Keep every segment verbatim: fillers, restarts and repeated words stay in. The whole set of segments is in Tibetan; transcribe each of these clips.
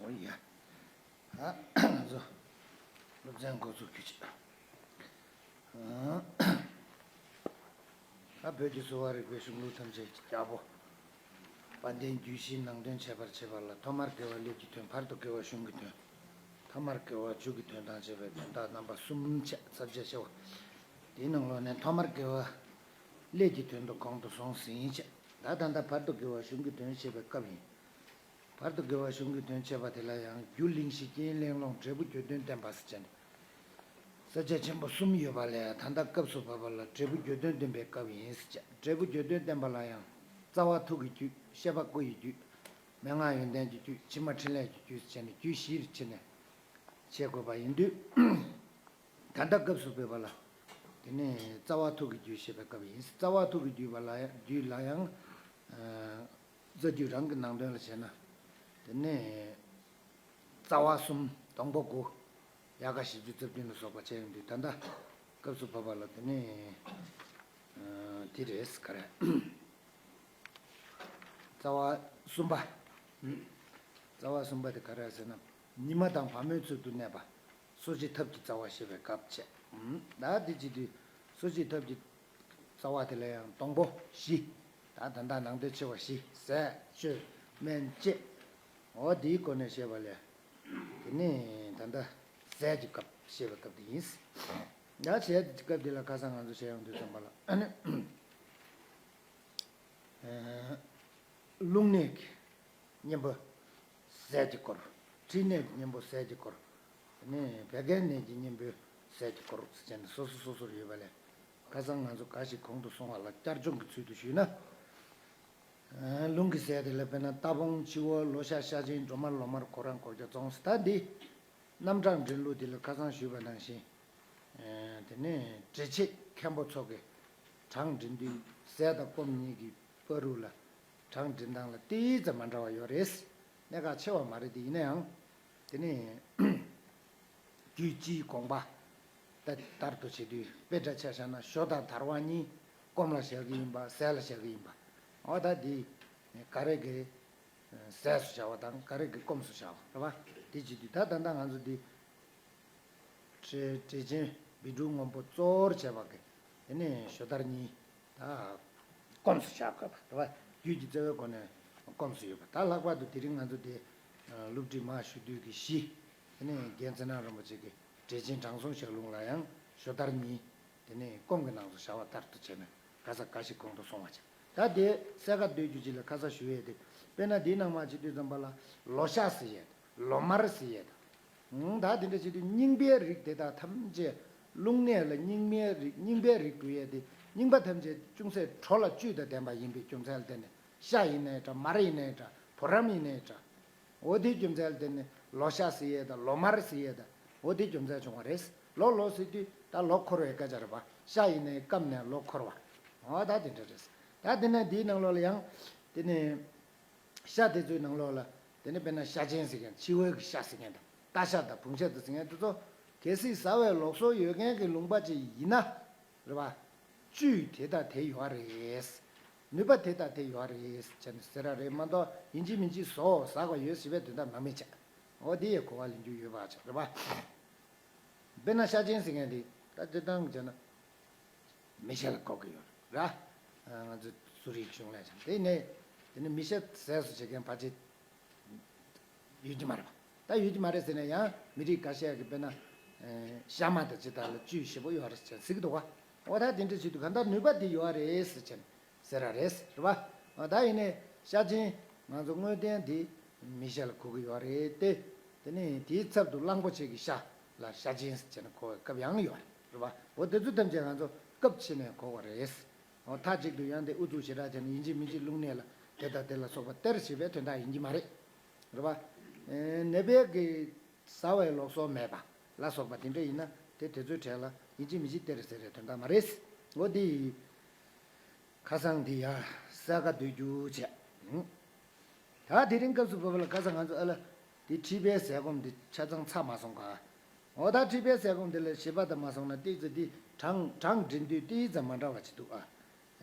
ཨོ་ཡ། ཨ། ང་ཚོ་སློབ་ཚན་འགོ་འཛུགས་རྒྱུ་བྱེད། ཨ། བོད་ཀྱི་གསོ་བ་རིག་པའི་གཞུང་ལུགས་ཐམས་ཅད་ཀྱི་རྒྱལ་པོ། དཔལ་ལྡན་རྒྱུད་བཞིའི་ནང་དོན་འཆད་པར་བྱེད་པ་ལ། ཐོག་མར་དགེ་བ་ཀླད་ཀྱི་དོན། བར་དུ་དགེ་བ་གཞུང་གི་དོན། ཐ་མར་དགེ་བ་མཇུག་གི་དོན་དང་བཅས་པའི་དོན་དག་རྣམ་པ་གསུམ་བཅས་ས་བཅད་ཆེ་བ། དེའི་ནང་ལོགས་ནས་ཐོག་མར་དགེ་བ་ཀླད་ཀྱི་དོན་དུ་གོང་དུ་སོང་ཟིན་བྱས། ད་ད་ལྟ་བར་དུ་དགེ་བ་གཞུང་གི་དོན་བཤད་པའི་སྐབས་ཡིན། བར་དུ་དགེ་བ་གཞུང་གི་དོན་འཆད་པ་དེ་ལ་ཡང་རྒྱུ་གླེང་གཞི་རྐྱེན་གླེང་སློང་འབྲས་བུ་བརྗོད་དོན་བསྟན་པ་ཟེར་བྱས་ནས་ས་བཅད་ཆེན་པོ་གསུམ་ཡོད་པ་ལས། ད་ལྟ་སྐབས་སུ་བབ་པ་ལ་འབྲས་བུ་བརྗོད་དོན་སྟོན་པའི་སྐབས་ཡིན་ཟེར་བྱས། འབྲས་བུ་བརྗོད་དོན་བསྟན་པ་ལ་ཡང་རྩ་བ་ཐུགས་ཀྱི་རྒྱུད། བཤད་པ་སྐུ་ཡི་རྒྱུད། མན་ངག་ཡོན་ཏན་གྱི་རྒྱུད། ཕྱི་མ་འཕྲིན་ལས་ཀྱི་རྒྱུད་ཟེར་བྱས་ནས་རྒྱུད་བཞིར་ཕྱེ་ནས་འཆད་དགོས་པ་ཡིན་དུས། ད་ལྟ་སྐབས་སུ་བབ་པ་ལ། དེ་ནས་རྩ་བ་ཐུགས་ཀྱི་རྒྱུད་བཤད་པའི་སྐབས་ཡིན། རྩ་བ་ཐུགས་ཀྱི་རྒྱུད་པ་ལ་ཡང་རྒྱུད་ལ་ཡང་། ཨ། རྩ་རྒྱུད་རང་གི་ནང་དོན་ལ་བྱས་ན། དེ་ནས་རྩ་བ་གསུམ། སྡོང་པོ་དགུ། ཡལ་ག་བཞི་བཅུ་རྩ་བདུན་ལ་སོགས་པ་བྱས་ཡོང་དུས། ད་ལྟ་སྐབས་སུ་བབ་པ་ལ་དེ་ནས། ཨ། དེ་རེད། ག་རེ། རྩ་བ་གསུམ་པ། རྩ་བ་གསུམ་པ་དེ་ག་རེ་ཟེར་ན། ཉི་མ་དང་བ་མོའི་ཚུལ་དུ་གནས་པ། གསོ་བྱེད་ཐབས་ཀྱི་རྩ་བ་བཤད་པའི་སྐབས་བྱས། ད་འདི་བྱེད་དུས་གསོ་བྱེད་ཐབས་ཀྱི་རྩ་བ་དེ་ལ་ཡང་སྡོང་པོ་བཞི། ད་ད་ལྟ་ནང་དོན་ཆེ་བ་བཞི། ཟས་སྤྱོད་སྨན་དཔྱད། འོ་འདིའི་སྒོ་ནས་བཤད་པ་ལས། དེ་ནས་ད་ལྟ་ཟས་ཀྱི་སྐབས་བཤད་པའི་སྐབས་དེ་ཡིན། ད་ཟས་ཀྱི་སྐབས་དེ་ལ་ཁ་སང་ང་ཚོ་བཤད་ཡོང་དུས་ཙམ་པ་ལ། ཨ་ནི། ཨ། རླུང་ནད་ཀྱི་གཉེན་པོ་ཟས་ཀྱིས་བསྐོར། མཁྲིས་ནད་ཀྱི་གཉེན་པོ་ཟས་ཀྱིས་བསྐོར། དེ་ནས་བད་ཀན་ནད་ཀྱི་གཉེན་པོ་ཟས་ཀྱིས་བསྐོར་ཟེར་བྱས་ནས་སོ་སོ་སོ་སོར་ཡོད་པ་ལས། ཁ་སང་ང་ཚོ་འགའ་ཞིག་གོང་དུ་སོང་བ་ལ་བསྐྱར་སྦྱོང་གི་ཚུལ་དུ་ཞུས་ན། ཨ། རླུང་གི་ཟས་དེ་ལ་དཔེར་ན་རྟ་བོང་ཁྱི་བོ་ལོ་ཤ་ཤ་ཆེན་སྒྲོལ་མ་ལོ་མར་གོ་ར་གོ་རྒྱ་བཙོང་ཟེར། ད་འདི་རྣམ་གྲངས་འདྲེན་ལུགས་འདི་ལ་ཁ་སང་ཞུས་པ་ནང་བཞིན། ཨ། དེ་ནས་འབྲེལ་ཆེད་མཁན་པོ་ཚོ་གི་གྲངས་འདྲེན་དུས་ཟས་དང་སྐོམ་གཉིས་ཀྱི་བར་དུ་ལ་གྲངས་འདྲེན་སྟངས་ལ་ཏོག་ཙམ་མ་འདྲ་བ་ཡོད་རེད། གནད་འགག་ཆེ་བ་མ་རེད། དེ་ཡིན་ན་ཡང་། དེ་ནས་རྒྱུད་སྤྱིའི་དགོངས་པ་ལྟར་དུ་བྱེད་དུས། དཔེ་འདྲ་ཆ་བཞག་ན་ཞོ་དང་དར་བ་གཉིས་སྐོམ་ལ་བཞག་གི་ཡིན་པ། ཟས་ལ་བཞག་གི་ཡིན་པ། འོ་ད་འདི་ག་རེ་གི་ཟས་སུ་བྱ་བ་དང་ག་རེ་གི་སྐོམ་སུ་བྱ་བ་རེད་པ། དེ་བྱེད་དུས་ད་ད་ལྟ་ང་ཚོ་འདི་འབྲས་འབྲས་ཆན་བཻ་ཌཱུརྱ་སྔོན་པོ་གཙོ་བོར་བྱས་པ་གི། དེ་ནས་ཞོ་དར་གཉིས་ད་སྐོམ་སུ་བཞག་དགོས་པ་རེད་པ། རྒྱུད་ཀྱི་རྩ་བའི་སྒོ་ནས་སྐོམ་སུ་ཡོད་པ། ད་ལྷག་པར་དུ་དེ་རིང་ང་ཚོ་འདི་སློབ་ཁྲིད་མར་ཞུ་དུས་ཀྱི་གཞི། དེ་ནས་རྒན་ཚེ་རིང་རིན་པོ་ཆེ་གི་འབྲས་ཆན་དྲང་སྲོང་ཞལ་ལུང་ལ་ཡང་ཞོ་དར་གཉིས། དེ་ནས་སྐོམ་གྱི་ནང་དུ་བྱ་བ་ལྟར་དུ་བྱས་ནས་ག་ས་ག་ཞིག་གོང་དུ་སོང་བ་བྱས། ད་དེ་གསལ་ཁ་གཏོད་རྒྱུ་ཅིག་ལ་ཁ་ས་ཞུ་ཡས་དེ། དཔེར་ན་དེའི་ནང་མ་བྱེད་དུས་ཙམ་པ་ལ་ལོ་ཤ་ཟེར་ཡས་དང་། ལོ་མར་ཟེར་ཡས་དང་། ད་དེ་འདྲ་བྱེད་དུས་རྙིང་པའི་རིགས་དེ་དག་ཐམས་ཅད། རླུང་ནད་ལ་རྙིང་མའི་རིགས། རྙིང་པའི་རིགས་དགོས་ཡས་དེ། རྙིང་པ་ཐམས་ཅད་ཅུང་ཟད་དྲོ་ལ་བཅུད་དང་ལྡན་པ་ཡིན་པའི་རྒྱུ་མཚན་ལ་བརྟེན་ནས། ཤ་ཡིན་ནའི་འདྲ། མར་ཡིན་ནའི་འདྲ། བུ་རམ་ཡིན་ནའི་འདྲ། འོ་དེའི་རྒྱུ་མཚན་ལ་བརྟེན་ནས་ལོ་ཤ་ཟེར་ཡས་དང་ལོ་མར་ཟེར་ཡས་དང་། འོ་དེའི་རྒྱུ་མཚན་བྱུང་བ་རེད། ལོ་ལོ་ཟེར་དུས་ད་ལོ་འཁོར་བའི་སྐད་ཆ་རེད་པ། ཤ་ཡིན་ནའི་སྐམ་ནས་ལོ་འཁོར་བ། འོ་ད་དེ་འདྲ་རེད། ད་དེ་ནས་འདིའི་ནང་ལོགས་ལ་ཡང་། དེ་ནས་ཤ་དེ་ཚོའི་ནང་ལོགས་ལ། དེ་ནས་དཔེར་ན་ཤ་ཆེན་ཟེར་མཁན། ཁྱི་བོའི་གི་ཤ་ཟེར་མཁན་དང་། རྟ་ཤ་དང་བུང་ཤ་དང་ཟེར་མཁན་དེ་ཚོ། གལ་སྲིད་ཟ་བའི་ལུགས་སྲོལ་ཡོད་མཁན་གྱི་ལུང་པ་ཅིག་ཡིན་ན། རེད་པ། བཅུད་དེ་དང་དེ་ཡོད་རེད། ནུས་པ་དེ་དང་དེ་ཡོད་རེད་བྱས་ནས་ཟེར་ར་རེད་མ་གཏོགས། ཡིན་གཅིག་མིན་གཅིག་ཟོ་ཟ་དགོས་ཡོད་ཟེར་བའི་དོན་དག་མ་མེད་བྱས། འོ་དེ་ཡི་གོ་བ་ལེན་རྒྱུ་ཡོད་པ་བྱས། རེད་པ། དཔེར་ན་ཤ་ཆེན་ཟེར་མཁན་དེ་ད་སྤྱིར་བཏང་བྱས་ན་མི་ཤ་ལ་གོ་གི་ཡོད་རེད། ང་ཚོ་གསོ་རིག་གཞུང་ལས་ཀྱང་དེ་ནས། དེ་ནས་མི་ཤ་ཟས་སུ་བྱེད་མཁན་ཕལ་ཆེར་ཡོད་ཀྱི་མ་རེད་པ། ད་ཡོད་ཀྱི་མ་རེད་ཟེར་ན་ཡང་མི་རིགས་ཁ་ཤས་ཀྱིས་དཔེར་ན། ཨེ། ཤ་མར་དང་ཇི་ལྟར་ལ་བཅུད་ཞེ་པོ་ཡོད་རེད་ཟེར་ཟེར་གྱི་འདུག་ག། འོ་ད་དེ་འདྲ་བྱེད་དུས་གང་ལྟར་ནུས་པ་དེ་ཡོད་རེད་ཟེར་བྱས་ཟེར་ར་རེད། རེད་པ། འོ་ད་ཡིན་ནའི་ཤ་ཆེན་ང་ཚོ་དངོས་བསྟན་དེ་མི་ཤ་ལ་གོ་གི་ཡོད་རེད་དེ། དེ་ནས་དེའི་ཚབ་ཏུ་གླང་པོ་ཆེ་གི་ཤ་ལ་ཤ་ཆེན་ཟེར་བྱས་ནས་གོ་བའི་སྐབས་ཡང་ཡོད་རེད་པ། འོ་དེ་ཚོ་ཐམས་ཅད་ང་ཚོ་སྐབས་ཕྱེ་ནས་གོ་དགོས་རེད། འོ་མཐའ་གཅིག་ཏུ་ཡང་དེ་ཨུ་ཚུགས་ཞེ་དྲག་བྱས་ནས་ཡིན་གཅིག་མིན་གཅིག་རླུང་ནད་ལ་དེ་དང་དེ་ལ་སོགས་པ་སྟེར་ཞེས་པའི་དོན་དག་ཡིན་གྱི་མ་རེད། རེད་པ། ཨེ། ནད་པའི་གི་ཟ་བའི་ལུགས་སྲོལ་མེད་པ་ལ་སོགས་པ་དེ་འདྲ་ཡིན་ན་དེ་དེ་ཚོའི་གྲས་ལ་ཡིན་གཅིག་མིན་གཅིག་སྟེར་ཟེར་བའི་དོན་དག་མ་རེད། འོ་དེ་ཁ་སང་དེ་ཡ་གསལ་ཁ་གཏོད་རྒྱུ་བྱས། ད་དེ་རིང་སྐབས་སུ་བབ་པ་ལ་ཁ་སང་ང་ཚོ་ཨ་ལ་དེ་མཁྲིས་པའི་ཟས་སྐོམ་དེ་ཆ་ཚང་ཚར་མ་སོང་ག། འོ་ད་མཁྲིས་པའི་ཟས་སྐོམ་དེ་ལ་བཞི་པ་དང་མ་སོང་ན་ཏོག་ཙམ་དེ་གྲངས་གྲངས་འདྲེན་དུས་ཏོག་ཙམ་མ་འདྲ་བ་ཅིག་འདུག་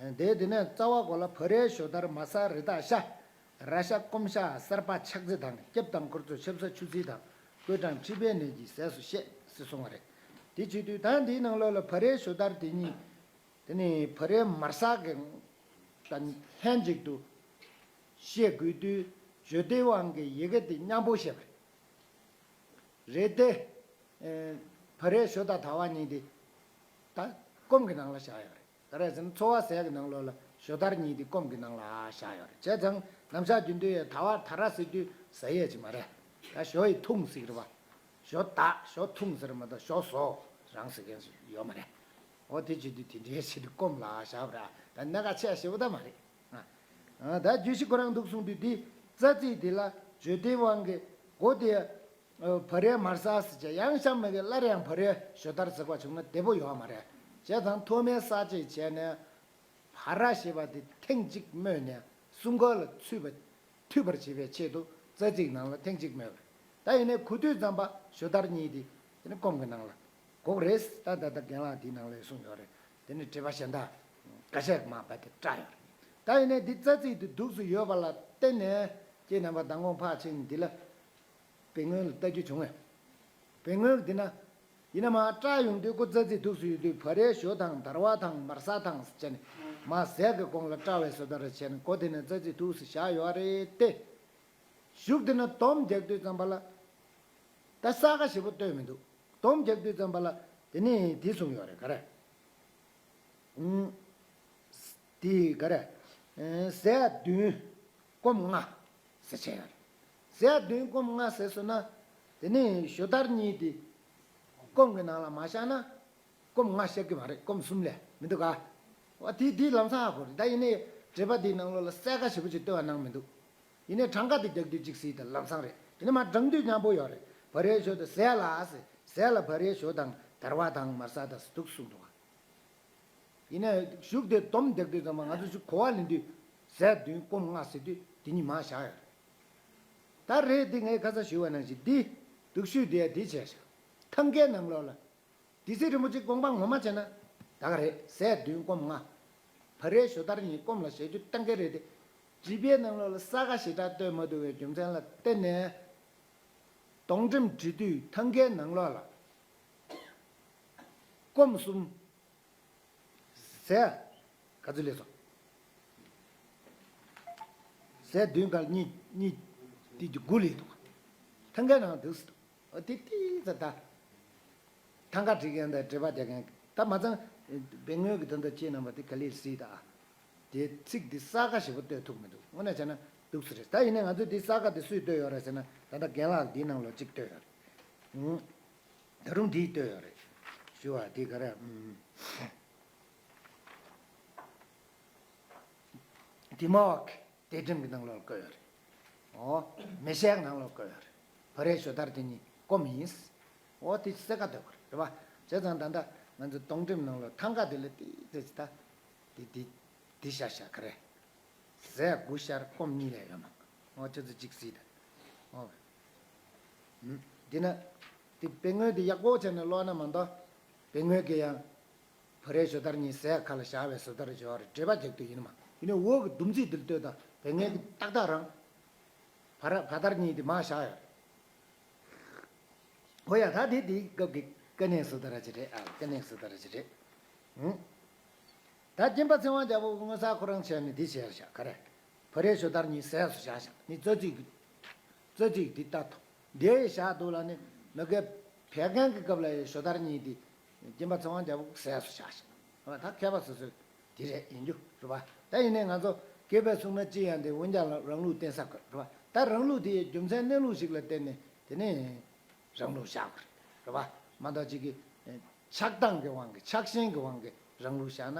ཨ། དེ་དེ་ནས་རྩ་བ་གོ་ལ་བ་རའི་ཞོ་དར་མ་ས་རི་དྭགས་ཤ། ར་ཤ་སྐོམ་ཤ་སར་པ་ཆག་ཚེ་དང་སྐྱབས་དང་འཁོར་ཚོགས་ཆབ་གསང་ཆུ་ཚིལ་དང་བསྐོས་གྲང་མཁྲིས་པའི་ནད་ཀྱི་ཟས་སུ་བཤད་ཟེར་གསུངས་པ་རེད། དེ་བྱེད་དུས་ད་འདིའི་ནང་ལོགས་ལ་བ་རའི་ཞོ་དར་དེ་ཉིད་དེ་ནི་བ་རའི་མར་ཟག་གི་དང་ལྷན་ཅིག་ཏུ་བཤད་དགོས་དུས་ཞོ་དེའི་དབང་གིས་ཡི་གེ་དེ་མཉམ་པོ་བཤད་པ་རེད། རེད་དེ། བ་རའི་ཞོ་དང་དར་བ་གཉིས་དེ་ད་སྐོམ་གྱི་ནང་ལ་བཞག་ཡོད་རེད། ག་རེ་ཟེར་ན་ཚོ་བ་ཟས་ཀྱི་ནང་ལོགས་ལ་ཞོ་དར་གཉིས་དེ་སྐོམ་གྱི་ནང་ལ་བཞག་ཡོད་རེད། བྱས་ཙང་ནམ་ཞག་རྒྱུན་དུ་ཡང་དར་བ་དར་ར་ཟེར་དུས་ཟ་ཡས་ཅིག་མ་རེད། ད་ཞོ་ཡི་ཐུང་ཟེར་གྱི་རེད་བ། ཞོ་དར་ཞོ་ཐུང་ཟེར་མ་གཏོགས་ཞོ་ཟོ་རང་ཟེར་མཁན་ཞིག་ཡོད་མ་རེད། འོ་དེ་བྱེད་དུས་དེ་འདྲའི་ཞིག་སྐོམ་ལ་བཞག་པ་ར་ད་གནད་འགག་ཆེ་ཞེ་པོ་ད་མ་རེད། ད་རྒྱུད་བཞི་ཁོ་རང་འདུག་གསུངས་དུས་དེ་རྩ་ཚིག་དེ་ལ་བརྗོད་བདེའི་དབང་གིས་གོ་དེ། བ་རའི་མར་ཟག་ཟེར་བྱས་ཡང་གཤམ་མ་གི་སླར་ཡང་བ་རའི་ཞོ་དར་ཟེར་བ་བྱུང་ན་བདེ་པོ་ཡོད་མ་རེད། བྱས་ཙང་ཐོག་མའི་ས་བཅད་བྱས་ནས་བ་ར་ཞེས་པ་དེ་ཐེངས་གཅིག་སྨོས་ནས་གསུང་འགོ་ལ་ཚུད་པ་མཐུད་པར་བྱེད་པའི་ཆེད་དུ་རྩ་ཚིག་ནང་ལ་ཐེངས་གཅིག་སྨོས་པ་རེད། ད་ཡིན་ནའི་གོ་དུས་ཙམ་པ་ཞོ་དར་གཉིས་དེ་དེ་ནི་སྐོམ་གྱི་ནང་ལ་འགོག་རེད། ད་ད་ལྟ་རྒན་ལགས་དེའི་ནང་ལ་གསུངས་ཡོད་རེད། དེ་ནི་དྲི་བ་གཞན་དག་ཁ་ཤས་མ་པ་དེ་བཀྲ་ཡོད་རེད། ད་ཡིན་ནའི་འདི་རྩ་ཚིག་དེ་འདུག་སུ་ཡོད་པ་ལ་བརྟེན་ནས་ཁྱེད་རྣམ་པ་མདང་དགོང་ཕར་ཕྱིན་འདི་ལ། དཔེ་མངོན་ལ་ལྟ་རྒྱུ་བྱུང་ངས། དཔེ་མངོན་འདི་ན། ཡིན་ན་མ་བཀྲ་ཡོང་དུས་ཁོ་རྩ་ཚིག་འདུག་སུ་ཡོད་དུས་བ་རའི་ཞོ་དང་དར་བ་དང་མར་ཟག་དང་ཟེར་བྱས་ནས་མ་ཟས་ཀྱི་གོང་ལ་བཀྲ་བའི་བཟོ་ལྟ་རེ་བྱས་ནས་གོ་དེ་ནས་རྩ་ཚིག་འདུག་སུ་བཞག་ཡོད་རེད་དེ། གཞུག་དེ་ན་སྡོམ་རྒྱག་དུས་ཙམ་པ་ལ། ད་ས་ཀ་ཞེ་པོ་སྟོན་མི་འདུག་སྡོམ་རྒྱག་དུས་ཙམ་པ་ལ་དེ་ནས་འདི་གསུངས་ཡོད་རེད་ག་རེ། ཨུམ། དེ་ག་རེ། ཟས་བདུན་སྐོམ་ལྔ་ཟེར་བྱས་ཡོད་རེད། ཟས་བདུན་སྐོམ་ལྔ་ཟེར་སོང་ན། དེ་ནས་ཞོ་དར་གཉིས་དེ་སྐོམ་གྱི་ནང་ལ་མ་བཞག་ན། སྐོམ་ལྔ་བཤད་ཀྱི་མ་རེད། སྐོམ་གསུམ་ལས་མི་འདུག་ག་བ་དེ་དེ་ལམ་སང་ཧ་གོ་རེད། ད་ཡིན་ནའི་འགྲེལ་པ་དེའི་ནང་ལོགས་ལ་གསལ་ཁ་ཞེ་པོ་ཅིག་སྟོན་པ་གནང་མི་འདུག་ཡིན་ནའི་གྲངས་ཀ་དེ་རྒྱག་དུས་གཅིག་སྲིད་དང་ལམ་སང་རེད། ཡིན་ནའི་མ་བགྲང་དུས་མཉམ་པོ་ཡོད་རེད། བ་རའི་ཞོ་དང་ཟས་ལ་ཟེར། ཟས་ལ་བ་རའི་ཞོ་དང་དར་བ་དང་མར་ཟག་དང་ཟེར་འདུག་གསུངས་འདུག་ག་ཡིན་ནའི་གཞུག་དེ་སྡོམ་རྒྱག་དུས་ཙམ་པ་ང་ཚོ་ཞུ་གོ་བ་ལེན་དུས་ཟས་བདུན་སྐོམ་ལྔ་ཟེར་དུས་དེ་གཉིས་མར་བཞག་ཡོད་རེད། ད་རེད་དེ་ངས་ཁ་སང་ཞུས་པ་ནང་བཞིན་འདི་འདུག་ཤོས་དེ་ཡ་དེ་བྱས་ཤག་ཐང་གའི་ནང་ལོགས་ལ། དེ་ཚེ་རིན་པོ་ཆེ་དགོངས་པ་ངོ་མ་བྱས་ན་ད་ག་རེད། ཟས་བདུན་སྐོམ་ལྔ། བ་རའི་ཞོ་དར་གཉིས་སྐོམ་ལ་བཞག་རྒྱུ་གཏན་འཁེལ་རེད་དེ། བྲིས་པའི་ནང་ལོགས་ལ་ས་ཀ་ཞེ་དྲག་སྟོན་མ་ཐུབ་པའི་རྒྱུ་མཚན་ལ་བརྟེན་ནས། སྡོང་འགྲེམས་བྲིས་དུས་ཐང་གའི་ནང་ལོགས་ལ། སྐོམ་གསུམ། ཟས། ག་ཚོད་ལས་སོང་། ཟས་བདུན་ག་གཉིས་གཉིས། དེ་དགུ་ལས་འདུག་ཐང་གའི་ནང་འདུག་སེ་འདུག་འོ་དེ་ཏིག་ཙ་ད། ཐང་ག་བྲིས་མཁན་དང་འགྲེལ་པ་རྒྱག་མཁན་ད་མ་ཚང་། དཔེ་མངོན་གྱི་དོན་དག་ཅེས་རྣམ་པ་དེ་ག་ལེར་སྲིད་ད། དེ་ཚིག་འདི་ས་ཀ་ཞེ་པོ་སྟོན་ཐུབ་མི་འདུག་དངོས་གནས་བྱས་ན་འདུག་སེ་རེད། ད་ཡིན་ནའི་ང་ཚོས་འདི་ས་ཀ་འདི་སུས་སྟོན་ཡོད་རེད་ཟེར་ན་ད་ལྟ་རྒན་ལགས་འདིའི་ནང་ལོགས་གཅིག་སྟོན་ཡོད་རེད། ད་རུང་འདིས་སྟོན་ཡོད་རེད། ཞུ་བ་འདི་ག་རེ། དེ་མ་བ་གི་དེ་སྒྲིམ་གྱི་ནང་ལོགས་ལ་བཀོད་ཡོད་རེད། འོ། མེ་ཤའི་ནང་ལོགས་བཀོད་ཡོད་རེད། བ་རའི་ཞོ་དར་དེ་གཉིས་སྐོམ་ཡིན། འོ་དེ་གསལ་ཁ་དོད་པ་རེད་བ། བྱས་ཙང་ད་ལྟ་ང་ཚོ་སྡོང་འགྲེམས་ནང་ལོགས་ཐང་ག་དེ་ལ་ཏིག་ཙ་ཅིག་ད། དེ་དེ་དེ་ཤ་ཤ་ག་རེ། ཟས་དགུ་ཤར་སྐོམ་གཉིས་ལས་ཡོད་མ། འོ་ཁྱོད་ཚོ་གཅིག་གཟིགས་དང་། འོ། འདི་ན། དེ་དཔེ་མངོན་དེ་ཡག་པོ་བྱས་ནས་ཀློག་ན་མ་གཏོགས། དཔེ་མངོན་གྱི་ཡང་། བ་རའི་ཞོ་དར་གཉིས་ཟས་ཁ་ལ་བཞག་པའི་བཟོ་ལྟར་བྱས་པ་རེད། འགྲེལ་པ་རྒྱག་དུས་ཡིན་ནམ། ཡིན་ནའི་འོག་གི་སྡོམ་ཚིག་འདིར་ལྟོས་དང་དཔེ་མངོན་གྱི་ཏག་ཏག་རང་། བ་ར་བ་དར་གཉིས་དེ་མར་བཞག་ཡོད་རེད། ཨོ་ཡ་ད་དེ་དེའི་སྐབས་ཀྱི་བཀའ་གནད་བཟོ་ལྟ་ར་ཅིག་རེད་ཨ། བཀའ་གནད་བཟོ་ལྟ་ར་ཅིག་རེད། ཨང་། ད་སྦྱིན་པ་ཚེ་དབང་རྒྱལ་པོ་མངོན་གསལ་ཁོ་རང་བྱས་ནས་འདི་བྱས་བཞག་ག་རེ། བ་རའི་ཞོ་དར་གཉིས་ཟས་སུ་བཞག་བཞག་ནི་རྩ་ཚིག་གི། རྩ་ཚིག་འདི་ལྟ་ཐོག་འདི་ཡི་བཞག་འདུག་ལ་ནི་མ་གི་བད་ཀན་གྱི་སྐབས་ལ་ཡི་ཞོ་དར་གཉིས་འདི་སྦྱིན་པ་ཚེ་དབང་རྒྱལ་པོ་ཟས་སུ་བཞག་བཞག་ཨ། ད་མཁས་པ་སོ་སོའི་འདི་རེད་ཡིན་རྒྱུ་རེད་བ། ད་ཡིན་ནའི་ང་ཚོ་སྐྱེས་པའི་གསུང་ན་ཅི་ཡང་འདི་འོན་ཀྱང་རང་ལུགས་བསྟན་ས་དགོས་རེད་བ། ད་རང་ལུགས་དེ་ཡི་རྒྱུ་མཚན་གནས་ལུགས་ཤིག་ལ་བརྟེན་ནས་དེ་ནི་རང་ལུགས་བཞག་དགོས་རེད་བ། མ་གཏོགས་གཅིག་གི་ཆགས་སྡང་གི་དབང་གིས་ཆགས་ཞེན་གྱི་དབང་གིས་རང་ལུགས་བཞག་ན།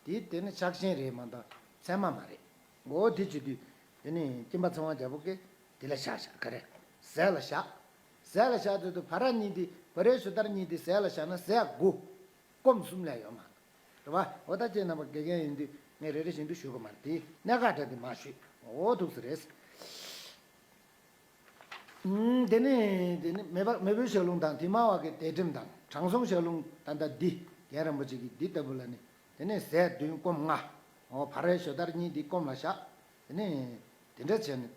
དེ་དེ་ནི་ཆགས་ཞེན་རེད་མ་གཏོགས་ཚད་མ་མ་རེད། འོ་དེ་བྱེད་དུས་དེ་ནི་སྐྱིན་པ་ཚེ་དབང་རྒྱལ་པོ་གིས་དེ་ལ་བཞག་བཞག་ག་རེ། ཟས་ལ་བཞག་ཟས་ལ་བཞག་དུས་དུ་བ་ར་གཉིས་དེ་བ་རའི་ཞོ་དར་གཉིས་དེ་ཟས་ལ་བཞག་ན་ཟས་དགུ། སྐོམ་གསུམ་ལས་ཡོད་མ་རེད་བ། འོ་ད་ཁྱེད་རྣམ་པ་དགེ་རྒན་ཡིན་དུས་ངས་རེ་རེ་བཞིན་དུ་ཞུ་གི་མ་རེད། དེ་གནད་འགག་འདྲ་དེ་མ་ཞུས། འོ་འདུག་སེ་རེད། ཨུམ། དེ་ནས་དེ་ནས་མེ་བ་མེས་པོའི་ཞལ་ལུང་དང་དེ་མ་བ་གི་དེ་སྒྲིམ་དང་དྲང་སྲོང་ཞལ་ལུང་ད་ལྟ་འདི་རྒན་རིན་པོ་ཆེ་གིས་འདི་ལྟ་བུ་ལ་ནི་དེ་ནས་ཟས་བདུན་སྐོམ་ལྔ། འོ་བ་རའི་ཞོ་དར་གཉིས་འདི་སྐོམ་ལ་བཞག་དེ་ནས་ དེ་འདྲ་བྱས་ནས་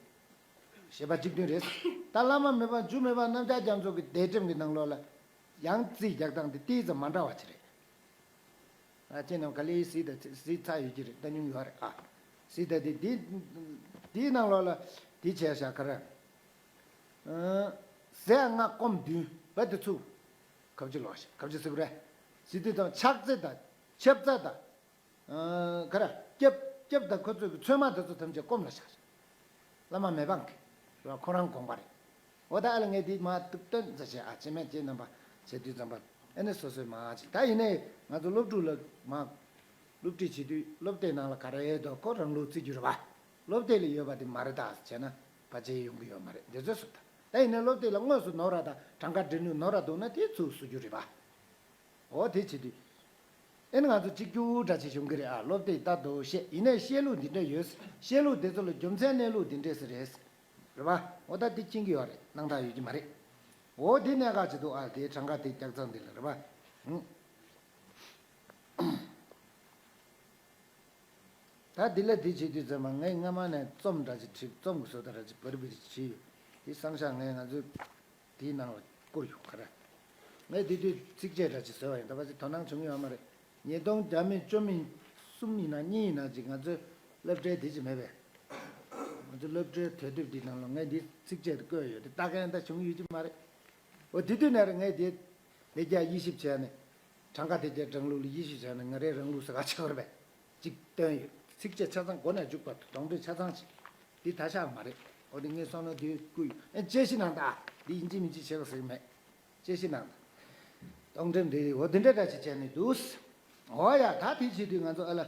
བཞེད་པ་གཅིག་མཐུན་རེད། ད་བླ་མ་མེད་པ་རྒྱུ་མེད་པ་རྣམ་བསྐྱར་རྒྱ་མཚོ་གི་སྡེ་ཁྲིམས་ཀྱི་ནང་ལོགས་ལ་ཡང་རྩིས་རྒྱག་སྟངས་དེ་ཏིས་ཙམ་མ་འདྲ་བ་ཅིག་རེད། ཨ་ཁྱེད་རྣམས་ག་ལེ་གཟིགས་དང་གཟིགས་ཚར་ཡོད་ཀྱི་རེད། ལྟ་མྱོང་ཡོད་རེད། ཨ་གཟིགས་དང་དེ་དེ་དེའི་ནང་ལོགས་ལ་དེ་བྱས་བཞག་ག་རེ། ཟས་ལྔ་སྐོམ་བདུན་པ་དེ་ཚུ་གབ་ཅི་ལོག་ཤིག་གབ་ཅི་ཟེར་གི་རེད། ཟེར་དུས་དང་ཕྱག་རྫས་དང་ཆབ་རྫས་དང་། ག་རེ་སྐྱབས་སྐྱབས་དང་ཁོ་ཚོས་ཀྱི་ཚོད་མ་དེ་ཚོ་ཐམས་ཅད་སྐོམ་ལ་བཞག་ཤིག་བླ་མ་མེད་པ་གི་རེད་བ། ཁོ་རང་དགོངས་པ་རེད། འོ་ད་ཨ་ལ་ངས་འདི་མ་ཏུག་སྟོན་ཟེར་བྱས་ཨ་ཅེ་མེད་ཅེ་རྣམ་པ་བྱེད་དུས་ཙམ་པ་ཨ་ནི་སོ་སོའི་མ་ཅིག་ད་ཡིན་ནའི་ང་ཚོ་སློབ་ཕྲུག་ལ་མ་སློབ་ཁྲིད་བྱེད་དུས་སློབ་དེབ་ནང་ལ་ག་རེ་ཡོད་དོ་ཁོ་རང་ལུགས་བརྩི་རྒྱུ་རེད་བ། སློབ་དེབ་ལ་ཡོད་པ་དེ་མ་རེད་ད་བྱས་ན་ཕལ་ཆེར་ཡོང་གི་ཡོད་མ་རེད། འདི་ཚོ་སུ་ད་ད་ཡིན་ནའི་སློབ་དེབ་ལ་དངོས་སུ་ནོར་བ་དང་གྲངས་ཀ་འབྲི་ནུས་ནོར་བ་འདུག་ན་དེ་ཚུར་བཟོ་རྒྱུ་རེད་བ། འོ་དེ་བྱེད་དུས། ཨེ་ནི་ང་ཚོ་གཅིག་གྱུར་འདྲ་ཅིག་བྱུང་གི་རེད་ཨ། སློབ་དེབ་ལྟ་འདུག་བཤད་ཡིན་ནའི་བཤད་ལུགས་འདི་འདྲ་ཡོད། བཤད་ལུགས་དེ་ཚོ་ལ་རྒྱུ་མཚན་གནས་ལུགས་འདི་འདྲས་སེ་རེད། རེད་པ། འོ་ད་འདི་མཁྱེན་གྱི་ཡོད་རེད། སྣང་དག་ཡོད་ཀྱི་མ་རེད། འོ་དེ་གནད་འགག་ཅིག་འདུག་ཨ། དེའི་གྲངས་ཀ་དེ་རྒྱག་ཚང་འདི་ལ་རེད་པ། ཧུང་། ད་འདི་ལ་འདི་བྱེད་དུས་ཙམ་པ་ངས་སྔ་མ་ནས་རྩོམ་འདྲ་ཅིག་བྲིས། རྩོམ་གྱི་བཟོ་ལྟ་འདྲ་ཅིག་བར་བར་བྲིས་ཡོད། དེ་བསམ་བཞག་ངས་ང་ཚོའི་དེའི་ནང་ལ་བསྐུར་ཡོང་ག་རེ། ངས་དེ་དུས་ཚིགས་བཅད་འདྲ་ཅིག་བཟོས་པ་ཡིན། ད་ཕལ་ཆེར་དོ་སྣང་བྱུང་ཡོད་མ་རེད། ཉིས་སྟོང་བརྒྱ་མེད་བཅུ་མེད་གསུམ་ཡིན་ན་གཉིས་ཡིན་ན་ཅིག་ང་ཚོའི་སློབ་གྲྭའི་དེ་ཅིག་མེད་པས། ང་ཚོའི་སློབ་གྲྭའི་དུས་དེབ་འདིའི་ནང་ལ་ངས་འདི་ཚིགས་བཅད་དེ་བཀོད་ཡོད་དེ་ལྟ་མཁན་ད་བྱུང་ཡོད་ཀྱི་མ་རེད། འོ་དེ་དུས་ནས་རེད་ངས་དེ་ལས་རྒྱ་དབྱེ་ཞིབ་བྱས་ནས་གྲངས་ཀ་དེ་རྒྱ་རང་ལུགས་ལ་དབྱེ་ཞིབ་བྱས་ནས་ང་རའི་རང་ལུགས་ཟེར་ག་ཆགས་རེད་པས། གཅིག་བཏོན་ཡོད། ཚིགས་བཅད་ཆ་ཚང་སྒོ་ནས་འཇུག་པ་གདོང་འདྲེན་ཆ་ཚང་ཅིག་འདི་ད་ཆགས་མ་རེད། འོ་དེ་ངས་བསམ་བློ་དེ་བསྐུལ་ཡོད། ཨེ་དཔྱད་གཞི་ནང་ད་འདི་ཡིན་གཅིག་མིན་གཅིག་བྱེད་དགོས་ཟེར་གི་མེད། དཔྱད་གཞི་ནང་ད་གདོང་འདྲེན་འདི་འོ་དེ་འདྲ་འདྲ་ཅིག་བྱས་ནས་འདུག་འོ་ཡ་ད་དེ་བྱེད་དུས་ང་ཚོ་ཨ་ལ་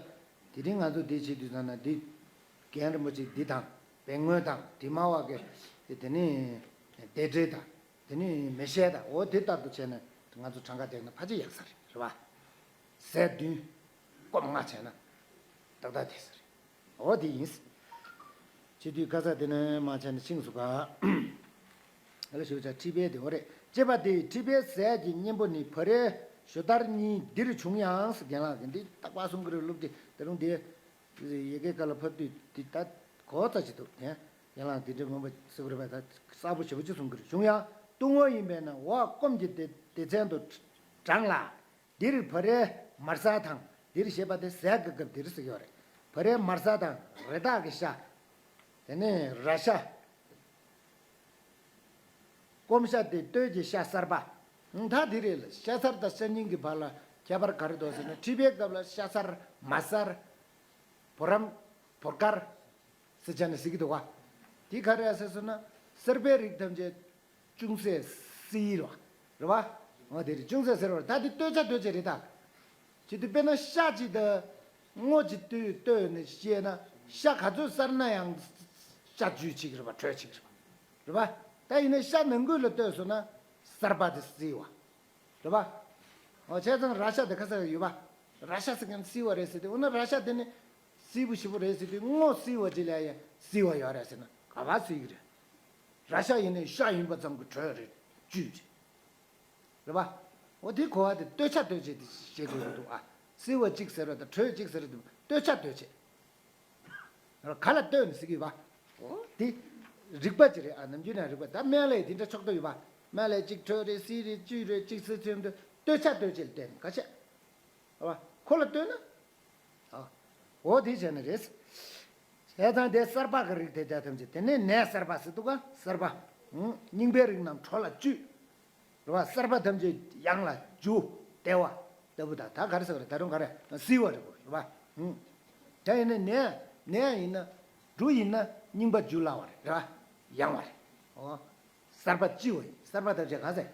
དེ་རིང་ང་ཚོ་འདི་བྱེད་དུས་ཙམ་ན་འདི་རྒན་རིན་པོ་ཆེ་འདི་དང་བན་སྔོན་དང་དེ་མ་བ་གི་དེ་ནི་སྡེ་འབྲེལ་དང་། དེ་ནི་མེ་ཤེལ་དང་འོ་དེ་ལྟར་དུ་བྱས་ནས་ང་ཚོ་གྲངས་ཀ་བསྡད་ན་ཕལ་ཆེར་ཡག་ས་རེད། རེད་པ། ཟས་བདུན་སྐོམ་ལྔ་བྱས་ན་ཏག་ཏག་བསྡད་ས་རེད། འོ་དེ་ཡིན། བྱེད་དུས་ཁ་ས་དེ་ནས་མ་བྱས་ན་ཤིང་སུ་ག་ཨ་ལ་ཞུ་བྱ་ཁྲི་པའི་དེ་འོ་རེད། ཅེས་པ་དེ་ཁྲི་པའི་ཟས་ཀྱི་གཉེན་པོ་ནི་བ་རའི་ཞོ་དར་གཉིས་འདིར་བྱུང་ཡང་ཟེར། རྒན་ལགས་ཀྱིས་འདི་རྟག་པར་གསུང་གི་རེད། སློབ་དེ་ད་རུང་དེ། ཡི་གེ་ཀ་ལ་ཕབ་དུས་འདི་ད་གོ་ཙ་ཅིག་འདུག་དེ་ཡན་ལག་འདི་འདྲའི་མངོན་པ་གསལ་པོ་རེད་པས། ད་གསལ་པོ་ཞེ་པོ་ཅིག་གསུང་གི་རེད། བྱུང་ཡང་ལྟུང་བ་ཡིན་པས་ན་འོག་སྐོམ་གྱི་སྡེ་སྡེ་ཚན་དུ་བགྲངས་ལ། འདིར་བ་རའི་མར་ས་དང་འདིར་ཞེས་པ་དེ་ཟས་ཀྱི་སྐབས་འདིར་ཟེར་གྱི་ཡོད་རེད། བ་རའི་མར་ས་དང་རི་དྭགས་ཀྱི་ཤ། དེ་ནས་ར་ཤ། སྐོམ་ཤ་སྟེ་སྟོད་ཀྱི་ཤ་གསར་པ། ད་འདི་རེད་ལ། ཤ་གསར་དང་ཤ་རྙིང་གི་བར་ལ་ཁྱད་པར་ག་རེ་འདུག་ཟེར་ན། མཁྲིས་པའི་སྐབས་ལ་ཤ་གསར་མར་གསར། བུ་རམ་བུར་དཀར་ཟེར་བྱས་ནས་ཟེར་གྱི་འདུག་བ། འདི་ག་རེ་ཟེར་ཟེར་ན་གསར་པའི་རིགས་ཐམས་ཅད་ཅུང་ཟད་བསིལ་བ་རེད་བ། འོ་དེ་རེད། ཅུང་ཟད་བསིལ་བ་རེད། ད་འདི་སྟོད་ཆ་སྟོད་ཆ་རེད་ད། བྱེད་དུས་དཔེར་ན་ཤ་གཅིག་དང་སྔོ་གཅིག་བལྟས་བལྟས་ནས་བཤད་ན་ཤ་ག་ཚོད་གསར་ན་ཡང་ཤ་བཅུད་གཅིག་རེད་པ། དྲོད་གཅིག་རེད་པ། རེད་པ། ད་ཡིན་ན་ཤ་ནང་ཁུལ་ལ་ལྟོས་སོང་ན་གསར་པ་དེ་བསིལ་བ། རེད་པ། འོ་བྱས་ཙང་ར་ཤ་དེ་ཁ་ས་ཡོད་པ། ར་ཤ་ཟེར་མཁན་བསིལ་བ་རེད་ཟེར་དུས་འོ་ན་ར་ཤ་དེ་ནི་བསིལ་པོ་ཞེ་པོ་རེད་ཟེར་དུས་སྔོ་བསིལ་བ་ཅིག་ལ་ཡང་བསིལ་བ་ཡོད་རེད་ཟེར་ན་ག་པར་བསིལ་གི་རེད། ར་ཤ་ཡིན་ནའི་ཤ་ཡིན་པ་ཙམ་གྱི་དྲོད་རེད། བཅུད་རེད། རེད་པ། འོ་དེ་གོ་བ་དེ་སྟོད་ཆ་སྟོད་ཆ་དེ་བཤད་དགོས་ཀྱི་འདུག་ཨ། བསིལ་བ་གཅིག་ཟེར་བ་དང་དྲོད་གཅིག་ཟེར་བ་དེ་སྟོད་ཆ་སྟོད་ཆ། ག་ལ་ལྟོས་ནས་ཟེར་གྱི་ཡོད་པ། འོ་དེ་རིག་པ་ཅིག་རེད་ཨ། ནམ་རྒྱུན་ནས་རིག་པ། ད་སྨན་བླའི་དེ་འདྲ་ཕྱོགས་གཏོགས་ཡོད་པ། སྨན་བླའི་གཅིག་དྲོད་རེད་བསིལ་རེད་བཅུད་རེད་གཅིག་བསིལ་ཚོན་དུ་སྟོད་ཆ་སྟོད་ཆ་ལ་ལྟོས་ནས་ག་བྱས། རེད་པ། ཁོ་ལ་ལྟོས་ན། ཨ། འོ་དེ་བྱས་ནས་རེད། བྱས་ཙང་དེ་གསར་པ་གི་རིགས་དེ་དག་ཐམས་ཅད་དེ་ནས་ནས་གསར་པ་ཟེར་འདུག་ག་གསར་པ། ཨང་། རྙིང་པའི་རིགས་རྣམས་དྲོ་ལ་བཅུད། རེད་པ། གསར་པ་ཐམས་ཅད་ཡང་ལ་རྒྱུ་བདེ་བ་ལྟ་བུ་དང་། ད་ག་རེ་ཟེར་བ་རེད། ད་རུང་ག་རེ་བསིལ་བ་རེད་པ། རེད་པ། ཨང་། ད་ཡིན་ན་ནས་ནས་ཡིན་ན་འབྲུ་ཡིན་ན་རྙིང་པ་རྒྱུ་སླ་བ་རེད། རེད་པ། ཡང་བ་རེད། འོ། གསར་པ་ལྕི་བ་ཡིན། གསར་པ་ཐམས་ཅད་ག་ཟེར།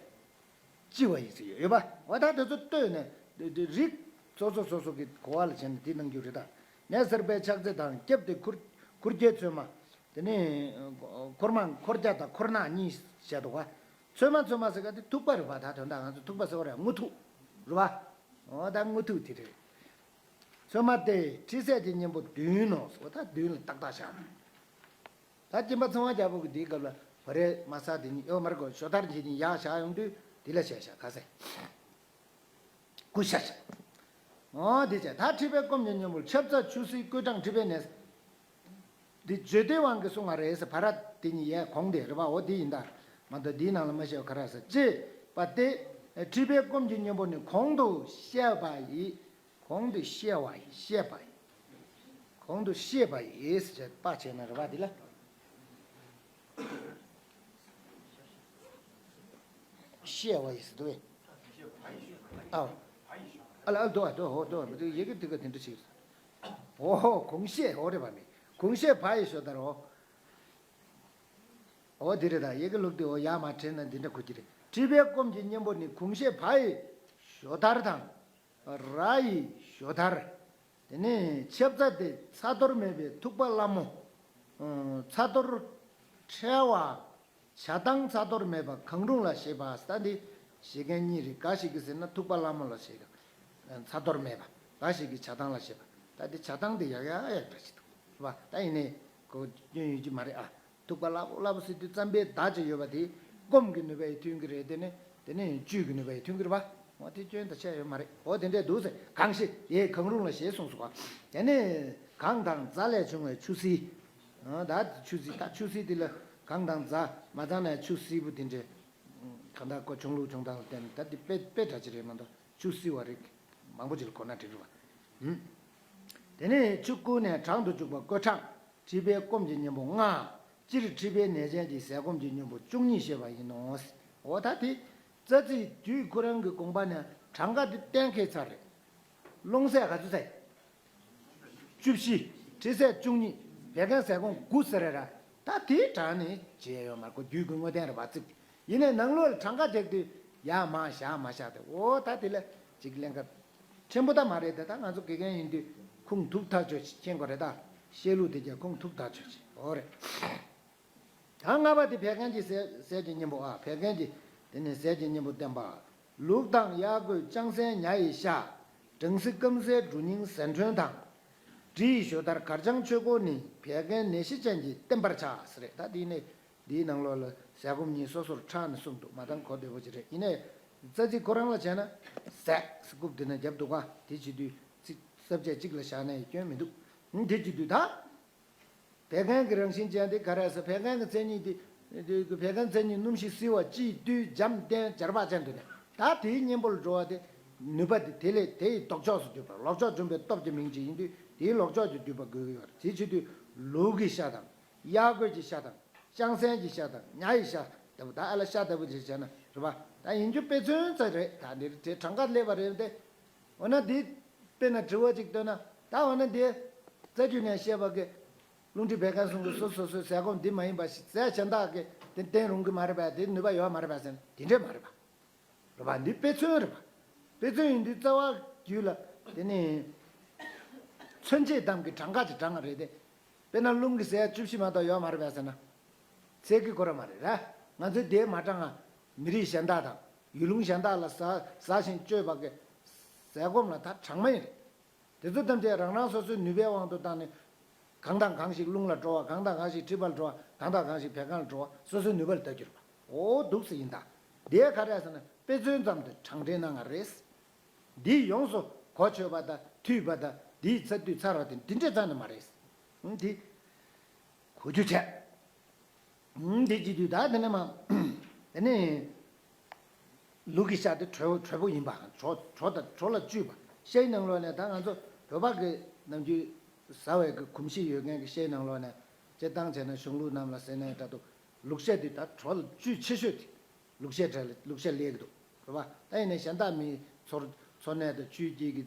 ལྕི་བ་ཡིན་ཟེར་ཡོད་ཡོད་པ། འོ་ད་དེ་ཚོ་ལྟོས་ནས་དེ་དེ་རིགས་སོ་སོ་སོ་སོ་གི་གོ་བ་ལ་བྱས་ནས་དེ་གནང་རྒྱུ་རེད་ད། ནས་གསར་པའི་ཕྱག་རྫས་དང་སྐྱབས་དེ་ཁུར་ཁུར་གྱི་ཚོད་མ། དེ་ནས་འཁོར་མ་འཁོར་རྒྱ་དང་འཁོར་ནག་གཉིས་བཤད་འདུག་པ། ཚོད་མ་ཚོད་མ་ཟེར་ག་དེ་ཐུག་པ་རེད་པ། ད་དོན་དག་ང་ཚོ་ཐུག་པ་ཟེར་བ་རེད། དངུལ་ཐུག་རེད་པ། འོ་ད་དངུལ་ཐུག་དེ་རེད། ཚོད་མ་སྟེ་མཁྲིས་ཟས་ཀྱི་གཉེན་པོ་བདུན་ནོ། འོ་ད་བདུན་ལ་ཏག་ཏག་བཞག་ན། ད་སྐྱེམ་པ་ཚངས་དབང་རྒྱལ་པོ་གི་འདིའི་སྐབས་ལ་བ་རའི་མར་ས་དེ་ཉིད་ཡོད་མ་རེད་གོ། ཞོ་དར་གྱི་ཉིད་ཡར་བཞག་ཡོང་དུས་དེ་ལ་བྱས་བཞག་ག་ཟེ། ཀུ་ཤ་ཤ། འོ་དེ་བྱས་ད་མཁྲིས་པའི་སྐོམ་གྱི་གཉེན་པོར་ཆབ་རྩ་ཆུ་བསིལ་སྐོལ་གྲང་མཁྲིས་པའི་ནད། འདི་བརྗོད་བདེ་བའང་གིས་གསུངས་པ་རེད་ཟེར། བ་ར་དེ་གཉིས་ཡས་གོང་དེ་རེད་པ། འོ་དེ་ཡིན་ད། མ་གཏོགས་འདིའི་ནང་ལ་མ་བཤད་པ་ག་རེ་ཟེར་ཅེས་པ་སྟེ། འཁྲིད་པའི་སྐོམ་གྱི་གཉེན་པོ་ནི་གོང་དུ་བཤད་པ་ཡི། གོང་དུ་བཤད་པ་ཡི། བཤད་པ་ཡི། གོང་དུ་བཤད་པ་ཡི་ཟེར་བྱས་པ་བྱས་ན་རེད་པ་འདི་ལ། བཤད་པ་ཡི་ཟེར་འདུག་པས། ཨའོ། ཨ་ལ་ཨ་འདུག་ཨ་འདུག་འོ་འདུག་ཨ་འདུག་ཡི་གེ་དེ་ག་དེ་འདྲ་ཞིག་འོ་ཧོ་གོང་བཤད་འོ་རེད་པ་མེད། གོང་བཤད་བ་ཡི་ཞོ་དར་འོ། འོ་འདི་རེད་ད། ཡི་གེ་ལུགས་དེ་འོ་ཡར་མར་བྲིས་ན་འདི་འདྲ་གོ་གི་རེད། འཁྲིད་པའི་སྐོམ་གྱི་གཉེན་པོ་ནི་གོང་བཤད་བ་ཡི་ཞོ་དར་དང་། ར་ཡི་ཞོ་དར། དེ་ནས་ཆབ་རྩ་སྟེ་ཚ་གཏོར་མེད་པའི་ཐུག་པ་སླ་མོ། ཚ་གཏོར་ཕྲལ་བ། བྱ་བཏང་ཚ་གཏོར་མེད་པ་གང་རུང་ལ་བཞེད་པ་ཟེར། ད་འདི་བཞེད་མཁན་གཉིས་རེད། འགའ་ཞིག་གིས་ཟེར་ན་ཐུག་པ་སླ་མོ་ལ་བཞེད། ཚ་གཏོར་མེད་པ། འགའ་ཞིག་གིས་བྱ་བཏང་ལ་བཞེད་པ། ད་འདི་བྱ་བཏང་འདི་ཡག་ཡག་ཡག་འདྲ་ཞིག་འདུག་རེད་པ། ད་ཡིན་ནའི་གོ་སྐྱོན་ཡོད་ཀྱི་མ་རེད་ཨ། ཐུག་པ་སླ་པོ་སླ་པོ་ཟེར་དུས་རྩམ་པའི་བརྡ་ཅིག་ཡོད་པ་དེ་སྐོམ་གྱི་ནུས་པ་ཡིས་མཐུན་གྱི་རེད། དེ་ནི་དེ་ནི་བཅུད་ཀྱི་ནུས་པ་ཡིས་མཐུན་གྱི་རེད་པ། འོ་དེ་སྐྱོན་ད་ཆད་ཡོད་མ་རེད། འོ་དེ་འདྲས་འདུག་ཟེར། གང་ཞིག་ཡས་གང་རུང་ལ་ཞེས་གསུངས་སོ། དེ་ནི་གངས་དང་རྫ་ལས་བྱུང་བའི་ཆུ་བསིལ། ད་ཆུ་བསིལ། ད་ཆུ་བསིལ་དེ་ལ་གངས་དང་རྫ་མ་ཚང་ནས་ཆུ་བསིལ་པོ་དེ་འདྲས། གང་ལྟར་ཁོ་བྱུང་ལུགས་བྱུང་སྟངས་ལ་བརྟེན་ནས་ད་འདི་དཔེ་དཔེ་འདྲ་ཅིག་རེད་མ་གཏོགས་ཆུ་བསིལ་བ་རིགས་མང་པོ་ཅིག་ལ་གོ་ན་འགྲིག་རེད་པ། དེ་ནས་ཆུ་བསྐོལ་ནས་དྲང་དུ་བཅུག་པ་བསྐོལ་དྲང་། འཁྲིད་པའི་སྐོམ་གྱི་གཉེན་པོ་ལྔ། སྤྱིར་འཁྲིད་པའི་ནད་ཅན་གྱི་ཟས་སྐོམ་གྱི་གཉེན་པོ་བཅུ་གཉིས་བཤད་པ་ཡིན་ནོ། འོ་ད་དེ་རྩ་ཚིག་རྒྱུད་ཁོ་རང་གི་དགོངས་པ་ནས་གྲངས་ཀ་དེ་གཏན་འཁེལ་ཚར་རེད། སློང་ཟས་ག་ཚོད་ཟེར། བཅུ་བཞི། འཁྲིད་ཟས་བཅུ་གཉིས། བད་ཀན་ཟས་སྐོམ་དགུ་ཟེར་རེད་ར། ད་དེའི་གྲངས་ནི་བྱས་ཡོད་མ་རེད། ཁོ་རྒྱུད་ཀྱི་དངོས་བསྟན་རེད་པ་ཚིག་ཡིན་ནའི་ནང་ལོགས་ལ་གྲངས་ཀ་བརྒྱབ་དུས་ཡར་མར་བཞག་མ་བཞག་དེ། འོ་ད་དེ་ལ་ཅིག་ཀླན་ཀ་ཕྲན་བུ་ད་མ་རེད་དེ། ད་ང་ཚོ་དགེ་རྒན་ཡིན་དུས་ཁུངས་ཐུག་ཐག་ཆོད་ཅིག་མཁྱེན་དགོས་རེད། ད་བཤད་ལུགས་དེ་རྒྱ་ཁུངས་ཐུག་ཐག་ཆོད་ཅིག་འོ་རེད། གྲངས་ལྔ་པ་དེ་བད་ཀན་གྱི་ཟས་ཟས་ཀྱི་གཉེན་པོ་ཨ། བད་ཀན་གྱི་དེ་ནི་ཟས་ཀྱི་གཉེན་པོ་བསྟན་པ། ལུག་དང་གཡག་རྒོད་ལྕང་སྲན་ཉ་ཡི་ཤ། སྦྲང་རྩི་སྐམ་སའི་འབྲུ་སྙིང་ཟན་ཁྲོན་དང་། དྲི་ཡི་ཞོ་དར་གར་ལྕང་ཆོས་གོས་ནི་བད་ཀན་ནད་གཞི་ཅན་གྱིས་བསྟེན་པར་བྱ་ཟེར་རེད། ད་དེ་ནི་འདིའི་ནང་ལོགས་ལ་ཟས་སྐོམ་གཉིས་སོ་སོར་ཕྲལ་ནས་གསུངས་འདུག་མ་གཏོགས་གོ་བདེ་པོ་ཅིག་རེད། ཡིན་ནའི་རྩ་ཚིག་ཁོ་རང་ལ་བྱས་ན་ཟས་ཟེར་རྐུབ་དེ་ན་རྒྱབ་འདུག་ག་དེ་བྱེད་དུས་ཚིག་ས་བཅད་གཅིག་ལ་བཞག་ནའི་སྐྱོན་མི་འདུག་དེ་བྱེད་དུས་ད། བད་ཀན་གྱི་རང་བཞིན་ཅན་དེ་ག་རེ་ཟེར། བད་ཀན་གྱི་མཚན་ཉིད་དེ། བད་ཀན་མཚན་ཉིད་སྣུམ་ཞིང་བསིལ་བ། ལྕི་རྒྱུ་འཇམ་བརྟན་འབྱར་བག་ཅན་དུ་ནས། ད་དེའི་གཉེན་པོར་འགྲོ་བ་དེ། ནུས་པ་དེ་དེ་ལས་དེའི་ལྡོག་ཕྱོགས་སུ་གྱུར་པ། ལོག་ཕྱོགས་འཇོམས་པའི་སྟོབས་ཀྱི་མིང་ཅན་ཡིན་དུས་དེའི་ལོག་ཕྱོགས་ཀྱི་བསྡུས་པ་དགོས་ཀྱི་ཡོད་རེད། དེ་བྱེད་དུས་ལུག་གི་ཤ་དང་། གཡག་རྒོད་ཀྱི་ཤ་དང་། ལྕང་སྲན་གྱི་ཤ་དང་། ཉ་ཡི་ཤ་ལྟ་བུ། ད་ཨ་ལ་ཤ་ལྟ་བུ་ཅིག་བྱས་ན་རེད་པ། ད་ཡིན་རྒྱུ་དཔེ་མཚོན་ཙམ་རེད། ད་འདིར་དེ་གྲངས་ཀ་སླེབས་པ་རེད་དེ། འོ་ན་འདི་དཔེར་ན་དྲི་བ་ཅིག་བཏོན་ན། ད་འོ་ན་འདི་རྩ་རྒྱུད་ནས་བཤད་པ་གི་རླུང་མཁྲིས་བད་ཀན་གསུམ་གྱི་སོ་སོ་སོའི་ཟས་སྐོམ་འདི་མ་ཡིན་པ་ཞིག་ཟས་གཞན་དག་གིས་དེ་བསྟེན་རུང་གི་མ་རེད་པས། དེ་ནུས་པ་ཡོད་མ་རེད་པས་ཟེར་ན་དེ་འདྲས་མ་རེད་པ། རེད་པ། འདི་དཔེ་མཚོན་རེད་པ། དཔེ་མཚོན་ཡིན་དུས་རྩ་བ་རྒྱུད་ལ་དེ་ནི་མཚོན་བྱེད་གཏམ་གྱི་གྲངས་ཀ་ཅིག་དྲངས་པ་རེད་དེ། དཔེར་ན་རླུང་གི་ཟས་བཅུ་བཞི་མ་གཏོགས་ཡོད་མ་རེད་པས་ཟེར་ན། ཚད་ཀྱི་སྐོར་ར་མ་རེད་ར། ང་ཚོས་དེ་མ་དྲངས་ང་། མི་རིགས་གཞན་དག་དང་ཡུལ་ལུང་གཞན་དག་ལ་ཟ་ཟ་ཞིང་སྤྱོད་པ་གི་ཟས་སྐོམ་ལ་ད་གྲངས་མ་ཡིན་རེད། དེ་ཚོ་ཐམས་ཅད་རང་རང་སོ་སོའི་ནུས་པའི་དབང་དུ་བཏང་ནས། གང་དང་གང་ཞིག་རླུང་ལ་འགྲོ་བ། གང་དང་གང་ཞིག་མཁྲིས་པ་ལ་འགྲོ་བ། གང་དང་གང་ཞིག་བད་ཀན་ལ་འགྲོ་བ། སོ་སོའི་ནུས་པ་ལ་ལྟ་རྒྱུ་རེད་པ། འོ་འདུག་སེ་ཡིན་ད། དེ་ག་རེ་ཟེར་ན་དཔེ་མཚོན་ཙམ་དུ་གྲངས་འདྲེན་གནང་བ་རེད། འདི་ཡོངས་སུ་གོ་ཆོད་པ་དང་མཐུན་པ་དང་འདིའི་ཚ་དུས་ཚར་བ་དེ་འདི་འདྲས་ཙམ་ནི་མ་རེད། འདི་གོ་རྒྱུ་བྱས། འདི་བྱེད་དུས་ད་དེ་ནས་མ། དེ་ནས་ལུག་གི་ཤ་དེ་དྲོད་དྲོད་པོ་ཡིན་པ། དྲོ་དྲོ་དང་དྲོ་ལ་བཅུད་པ། ཤའི་ནང་ལོགས་ནས་ད་ང་ཚོ་བོད་པ་གི་ནམ་རྒྱུན་ཟ་བའི་གི་གོམས་གཤིས་ཡོད་མཁན་གི་ཤའི་ནང་ལོགས་ནས་སྤྱིར་བཏང་བྱས་ན་གཞུང་ལུགས་རྣམས་ལ་ཟེར་ནའི་འདྲ་འདུག་ལུག་ཤ་དེ་ད་དྲོ་ལ་བཅུད་ཆེ་ཤོས་དེ། ལུག་ཤ་འདྲ་ལ་ལུག་ཤ་ལས་ཀྱི་འདུག་རེད་པ། ད་ཡིན་ནའི་གཞན་དག་མིའི་འཚོ་འཚོ་གནས་དང་བཅུད་ཀྱི་གི་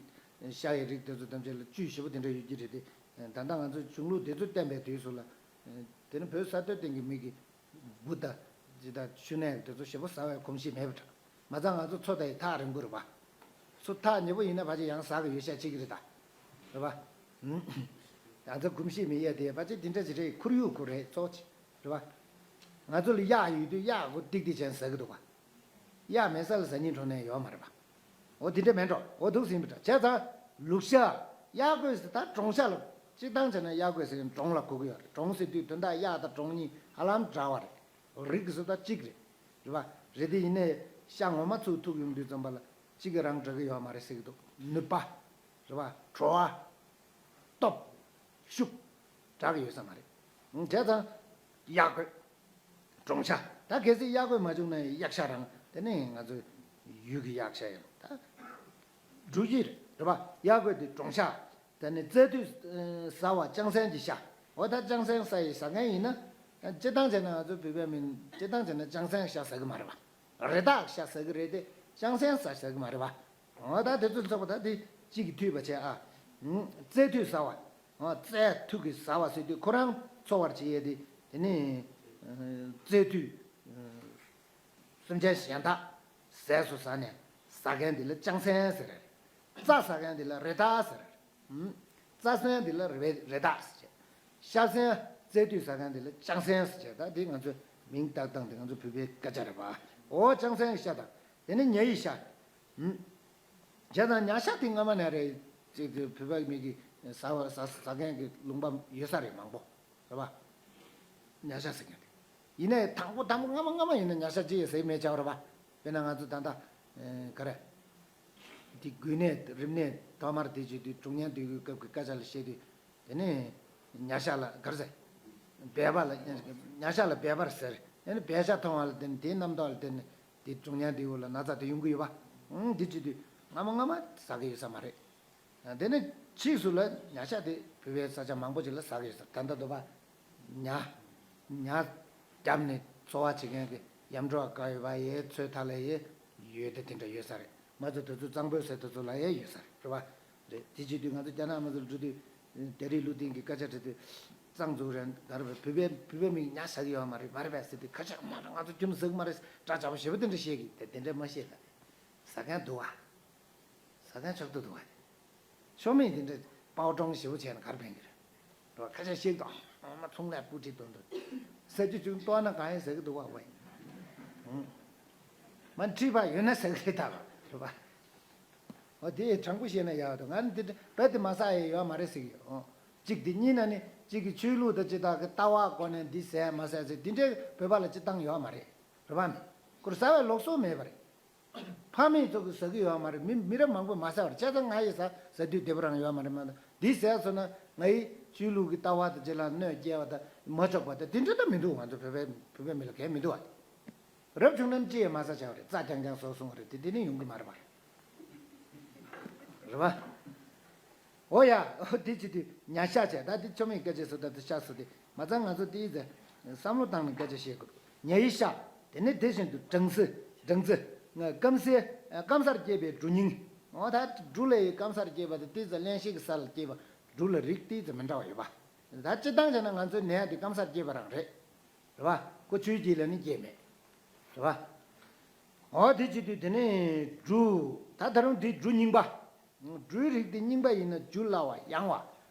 ཤ་ཡི་རིགས་དེ་ཚོ་ཐམས་ཅད་ལ་བཅུད་ཞེ་པོ་དེ་འདྲ་ཡོད་ཀྱི་རེད་དེ། ད་ལྟ་ང་ཚོ་གཞུང་ལུགས་དེ་ཚོ་བསྟན་པའི་དུས་སུ་ལ། དེ་ནི་བོད་ས་སྟོད་སྟེང་གི་མི་གི་འབུ་དང་ཇི་ལྟར་ཤུ་ནས་དེ་ཚོ་ཞེ་པོ་ཟ་བའི་གོམས་གཤིས་མེད་པ་འདྲ། མ་ཚད་ང་ཚོ་མཚོ་དང་ཡི་ཐག་རིང་པོ་རེད་པ། མཚོ་ཐག་ཉེ་པོ་ཡིན་ན་ཕལ་ཆེར་ཡང་ཟ་གི་ཡོད་ཤག་ཅིག་རེད་ད། རེད་པ། ང་ཚོ་གོམས་གཤིས་མེད་ཡ་དེ་ཕལ་ཆེར་དེ་འདྲ་ཅིག་རེད། ཁོར་ཡུག་ཁོ་རེད་གཙོ་ཆེ། རེད་པ། ང་ཚོ་ལ་གཡག་ཡོད་དུས་གཡག་ཁོ་ཏིག་ཏིག་བྱས་ཟ་གི་འདུག་པ། གཡག་མེད་ས་ལ་ཟ་སྙིང་བྲོ་ནས་ཡོད་མ་རེད་པ། འོ་དེ་འདྲ་མེད་འགྲོ། འོ་འདུག་ཟིན་པ་འདྲ་བྱས་ཙང་ལུག་ཤ། གཡག་རྒོད་ཟེར་ད་གྲོང་ཤ་ལ། སྤྱིར་བཏང་བྱས་ན་གཡག་རྒོད་ཟེར་གྲོང་ལ་གོ་གི་ཡོད་རེད། གྲོང་ཟེར་དུས་དོན་དག་གཡག་དང་གྲོང་གཉིས་ཧ་ལམ་འདྲ་བ་རེད། རིགས་ཀྱི་བཟོ་ལྟ་གཅིག་རེད། རེད་པ། རེད་དེ་ཡིན་ནའི་ཤ་ངོ་མ་ཚུར་ཐུག་ཡོང་དུས་ཙམ་པ་ལ་གཅིག་གི་རང་འདྲ་གི་ཡོད་མ་རེད་ཟེར་གི་འདུག་ནུས་པ། རེད་པ། བྲོ་བ། སྟོབས། ཤུགས། འདྲ་གི་ཡོད་ས་མ་རེད། བྱས་ཙང་གཡག་རྒོད། གྲོང་ཤ། ད་གལ་སྲིད་གཡག་རྒོད་མ་བྱུང་ན་གཡག་ཤ་རང་། དེ་ནི་ང་ཚོ་ཡུལ་གྱི་གཡག་ཤ་ཡིན། ད་འབྲུ་བཞི་རེད། རེད་པ། གཡག་རྒོད་དེ་གྲོང་ཤ། དེ་ནི་རྩྭ་དུས་ཟ་བ་ལྕང་སྲན་གྱི་ཤ། འོ་ད་ལྕང་སྲན་ཟ་ཡི་ཟ་མཁན་ཡིན་ན། སྤྱིར་བཏང་བྱས་ན་ང་ཚོ་བོད་པའི་མི་སྤྱིར་བཏང་བྱས་ན་ལྕང་སྲན་ཤ་ཟ་གི་མ་རེད་པ། རི་དྭགས་ཤ་ཟ་གི་རེད་དེ། ལྕང་སྲན་ཤ་ཟ་གི་མ་རེད་པ། འོ་ད་དེ་ཚོ་ཚོགས་པ་ད་དེ་གཅིག་གིས་འཐུས་པ་བྱས་ཨ། རྩྭ་དུས་ཟ་བ། རྩྭ་ཐུག་གི་ཟ་བ་ཟེར་དུས་ཁོ་རང་འཚོ་བར་བྱེད་ཡས་དེ། དེ་ནི་རྩྭ་དུས་སེམས་ཅན་གཞན་དག་ཟས་སུ་ཟ་ནས་ཟ་མཁན་དེ་ལ་ལྕང་སྲན་ཟེར་རེད། རྩྭ་ཟ་མཁན་དེ་ལ་རི་དྭགས་ཟེར་རེད། རྩྭ་སྲན་དེ་ལ་རི་རི་དྭགས་ཟེར་བྱས། ཤ་སྲན་རྩྭ་དུས་ཟ་མཁན་དེ་ལ་ལྕང་སྲན་ཟེར་བྱས། ད་དེ་ང་ཚོས་མིང་བཏགས་སྟངས་དེ་ང་ཚོ་བོད་པའི་སྐད་ཆ་རེད་པ། འོ་ལྕང་སྲན་གྱི་ཤ་དང་། དེ་ནི་ཉ་ཡི་ཤ། བྱས་ཙང་ཉ་ཤ་དེ་སྔ་མ་ནས་རེད། ཅིག་དེ་བོད་པ་མི་གི་ཟ་བ་ཟ་ཟ་མཁན་གྱི་ལུང་པ་ཡོད་ས་རེད་མང་པོ། རེད་པ། ཉ་ཤ་ཟ་མཁན་དེ། ཡིན་ནའི་དང་པོ་དང་པོ་སྔ་མ་སྔ་མ་ཡིན་ན་ཉ་ཤ་ཅི་ཡང་ཟ་མེད་ཆགས་རེད་པ། དཔེར་ན་ང་ཚོ་ད་ལྟ་ག་རེ། དེ་དགོས་གནས་རིམས་ནད་ཐོག་མར་དེ་བྱེད་དུས་དྲུང་ཉན་དུས་ཀྱི་སྐབས་ཀྱི་སྐད་ཆ་ལ་བཤད་དུས། དེ་ནས་ཉ་ཤ་ལ་གར་ཟེར། སྦལ་པ་ལ། ཉ་ཤ་ལ་སྦལ་པར་ཟེར། ཨ་ནི་སྦལ་ཤ་མཐོང་བ་ལ་བརྟེན་ནས་དེའི་རྣམ་རྟོག་ལ་བརྟེན་ནས་དེ་དྲུང་ཉན་དེའི་འོག་ལ་ན་ཚ་དེ་ཡོང་གི་ཡོད་པ། ཨང་། འདི་བྱེད་དུས་སྔ་མ་སྔ་མ་ཟ་གི་ཡོད་ས་མ་རེད། དེ་ནས་ཕྱིས་སུ་ལ་ཉ་ཤ་དེ་བོད་པའི་ས་ཆ་མང་པོ་ཅིག་ལ་ཟ་གི་ཡོད་ས། ད་ལྟ་འདུག་པ། ཉ་ཉ་བརྒྱབ་ནས་འཚོ་བ་བྱེད་མཁན་གྱི་ཡམ་བྲོ་བ་དཀར་ཡོད་པ་ཡེ་ཚོད་ཐ་ལ་ཡེ་ཡོད་དེ་དེ་འདྲ་ཡོད་ས་རེད། མ་ཚོ་དེ་ཚོ་གཙང་པོའི་ཟས་དེ་ཚོ་ལ་ཡང་ཡོད་ས་རེད། རེད་པ། རེད། དེ་བྱེད་དུས་ང་ཚོ་རྒྱ་ནག་མ་ཚོར་འགྲོ་དུས། དེ་རིང་ལུགས་ལྡན་གྱི་སྐད་ཆ་དྲིས་དུས། གཙང་འཛུགས་རན་ག་རེ་བས་བོད་པའི་བོད་པའི་མིག་ཉ་ཟ་གི་ཡོད་མ་རེད་མ་རེད་པས་ཟེར་དུས་ཁ་ཤས་མ་རེད་ང་ཚོ་ཁྱིམ་ཟ་གི་མ་རེད་སྐྲག་བྱ་བ་ཞེ་པོ་དེ་འདྲ་བཤད་གི། དེ་དེ་འདྲ་མ་བཤད་ད། ཟ་མཁན་འདུག་བ། ཟ་མཁན་ཆགས་ཏུ་འདུག་བ། ཆོ་མེད་དེ་འདྲ་པའོ་ཀྲོང་ཞེ་པོ་བྱས་ན་ག་རེ་ཕན་གི་རེད། འགྲོ་ཁ་ཤས་ཤིག་དང་། མ་ཚོང་ལས་སྤུ་གྲི་དོན་དུ་ཟ་རྒྱུ་བྱུང་ལྟོགས་ན་གང་ཡིན་ཟ་གི་འདུག་བ་བ་ཡིན། མ་ཁྲིད་པ་ཡོད་ན་ཟ་གི་རེད་ད་བ་རེད་པ། འོ་དེ་དྲང་པོ་བཤད་ན་ཡག་འདུག་ང་ནི་འདི་འདྲ་བོད་དེ་མ་ཟ་ཡི་ཡོད་མ་རེད་ཟེར་གི་ཡོད། གཅིག་དེ། གཉིས་ན་ནི་གཅིག་གི་ཆོས་ལུགས་དང་ཅི་དག་གི་ལྟ་བ་སྒོ་ནས་འདི་ཟས་མ་ཟས་ཟེར་འདི་འདྲའི་བོད་པ་ལ་སྤྱི་བཏང་ཡོད་མ་རེད། རེད་པ། མི་ཁོར་ཟ་བའི་ལུགས་སྲོལ་མེད་པ་རེད། ཕ་མེས་ཚོ་གི་ཟ་གི་ཡོད་མ་རེད། མི་མི་རབས་མང་པོས་མ་ཟ་བ་རེད། བྱས་ཙང་ང་ཡི་ཟ་ཟ་དུས་བདེ་པོ་རང་ཡོད་མ་རེད། མ་གཏོགས་འདི་ཟས་སོང་ན་ང་ཡི་ཆོས་ལུགས་ཀྱི་ལྟ་བ་དང་རྗེས་ལ་གནོད་སྐྱེལ་བ་དང་མ་ཆོག་པ་དང་དེ་འདྲ་ད་མི་འདུག་ང་ཚོ་བོད་པའི་བོད་པའི་མི་ལ་གལ་མི་འདུག་བ། རབ་བྱུང་རྣམས་ཅི་ཡང་མ་ཟ་བྱ་བ་རེད། རྩྭ་རྐྱང་རྐྱང་ཟོས་སོང་བ་རེད། དེ་དེ་ནི་ཡོང་གི་མ་རེད་པ། རེད་པ། འོ་ཡ། འོ་དེ་བྱེད་དུས་ཉ་ཤ་བྱས། ད་དེ་ཆོ་མེད་སྐད་ཆ་བཟོ། ད་དེ་ཤ་བཟོ་དེ་མ་ཚང་ང་ཚོ་དེའི་ཚེ་བསམ་བློ་བཏང་ནས་སྐད་ཆ་བཤད་དགོས། ཉ་ཡི་ཤ། དེ་ནས་དེ་བཞིན་དུ་སྦྲང་རྩི། སྦྲང་རྩི། སྐམ་སའི་སྐམ་སར་སྐྱེས་པའི་འབྲུ་རྙིང་། འོ་ད་འབྲུ་ལ་ཡི་སྐམ་སར་སྐྱེས་པ་དང་དེའི་ཚེ་བརླན་གཤེར་གྱི་ས་ལ་སྐྱེས་པ་འབྲུ་ལ་རིགས་དེའི་ཚེ་མི་འདྲ་བ་ཡོད་པ། ད་སྤྱིར་བཏང་བྱས་ན་ང་ཚོའི་ནས་དེ་སྐམ་སར་སྐྱེས་པ་རང་རེད། རེད་པ། ཁོ་ཆུའི་རྗེས་ལ་ནི་སྐྱེས་མེད། རེད་པ། འོ་དེ་བྱེད་དུས་དེ་ནས་འབྲུ། ད་ད་རུང་དེ་འབྲུ་རྙིང་པ། འབྲུའི་རིགས་དེ་རྙིང་པ་ཡིན་ན་རྒྱུ་སླ་བ་ཡང་བ།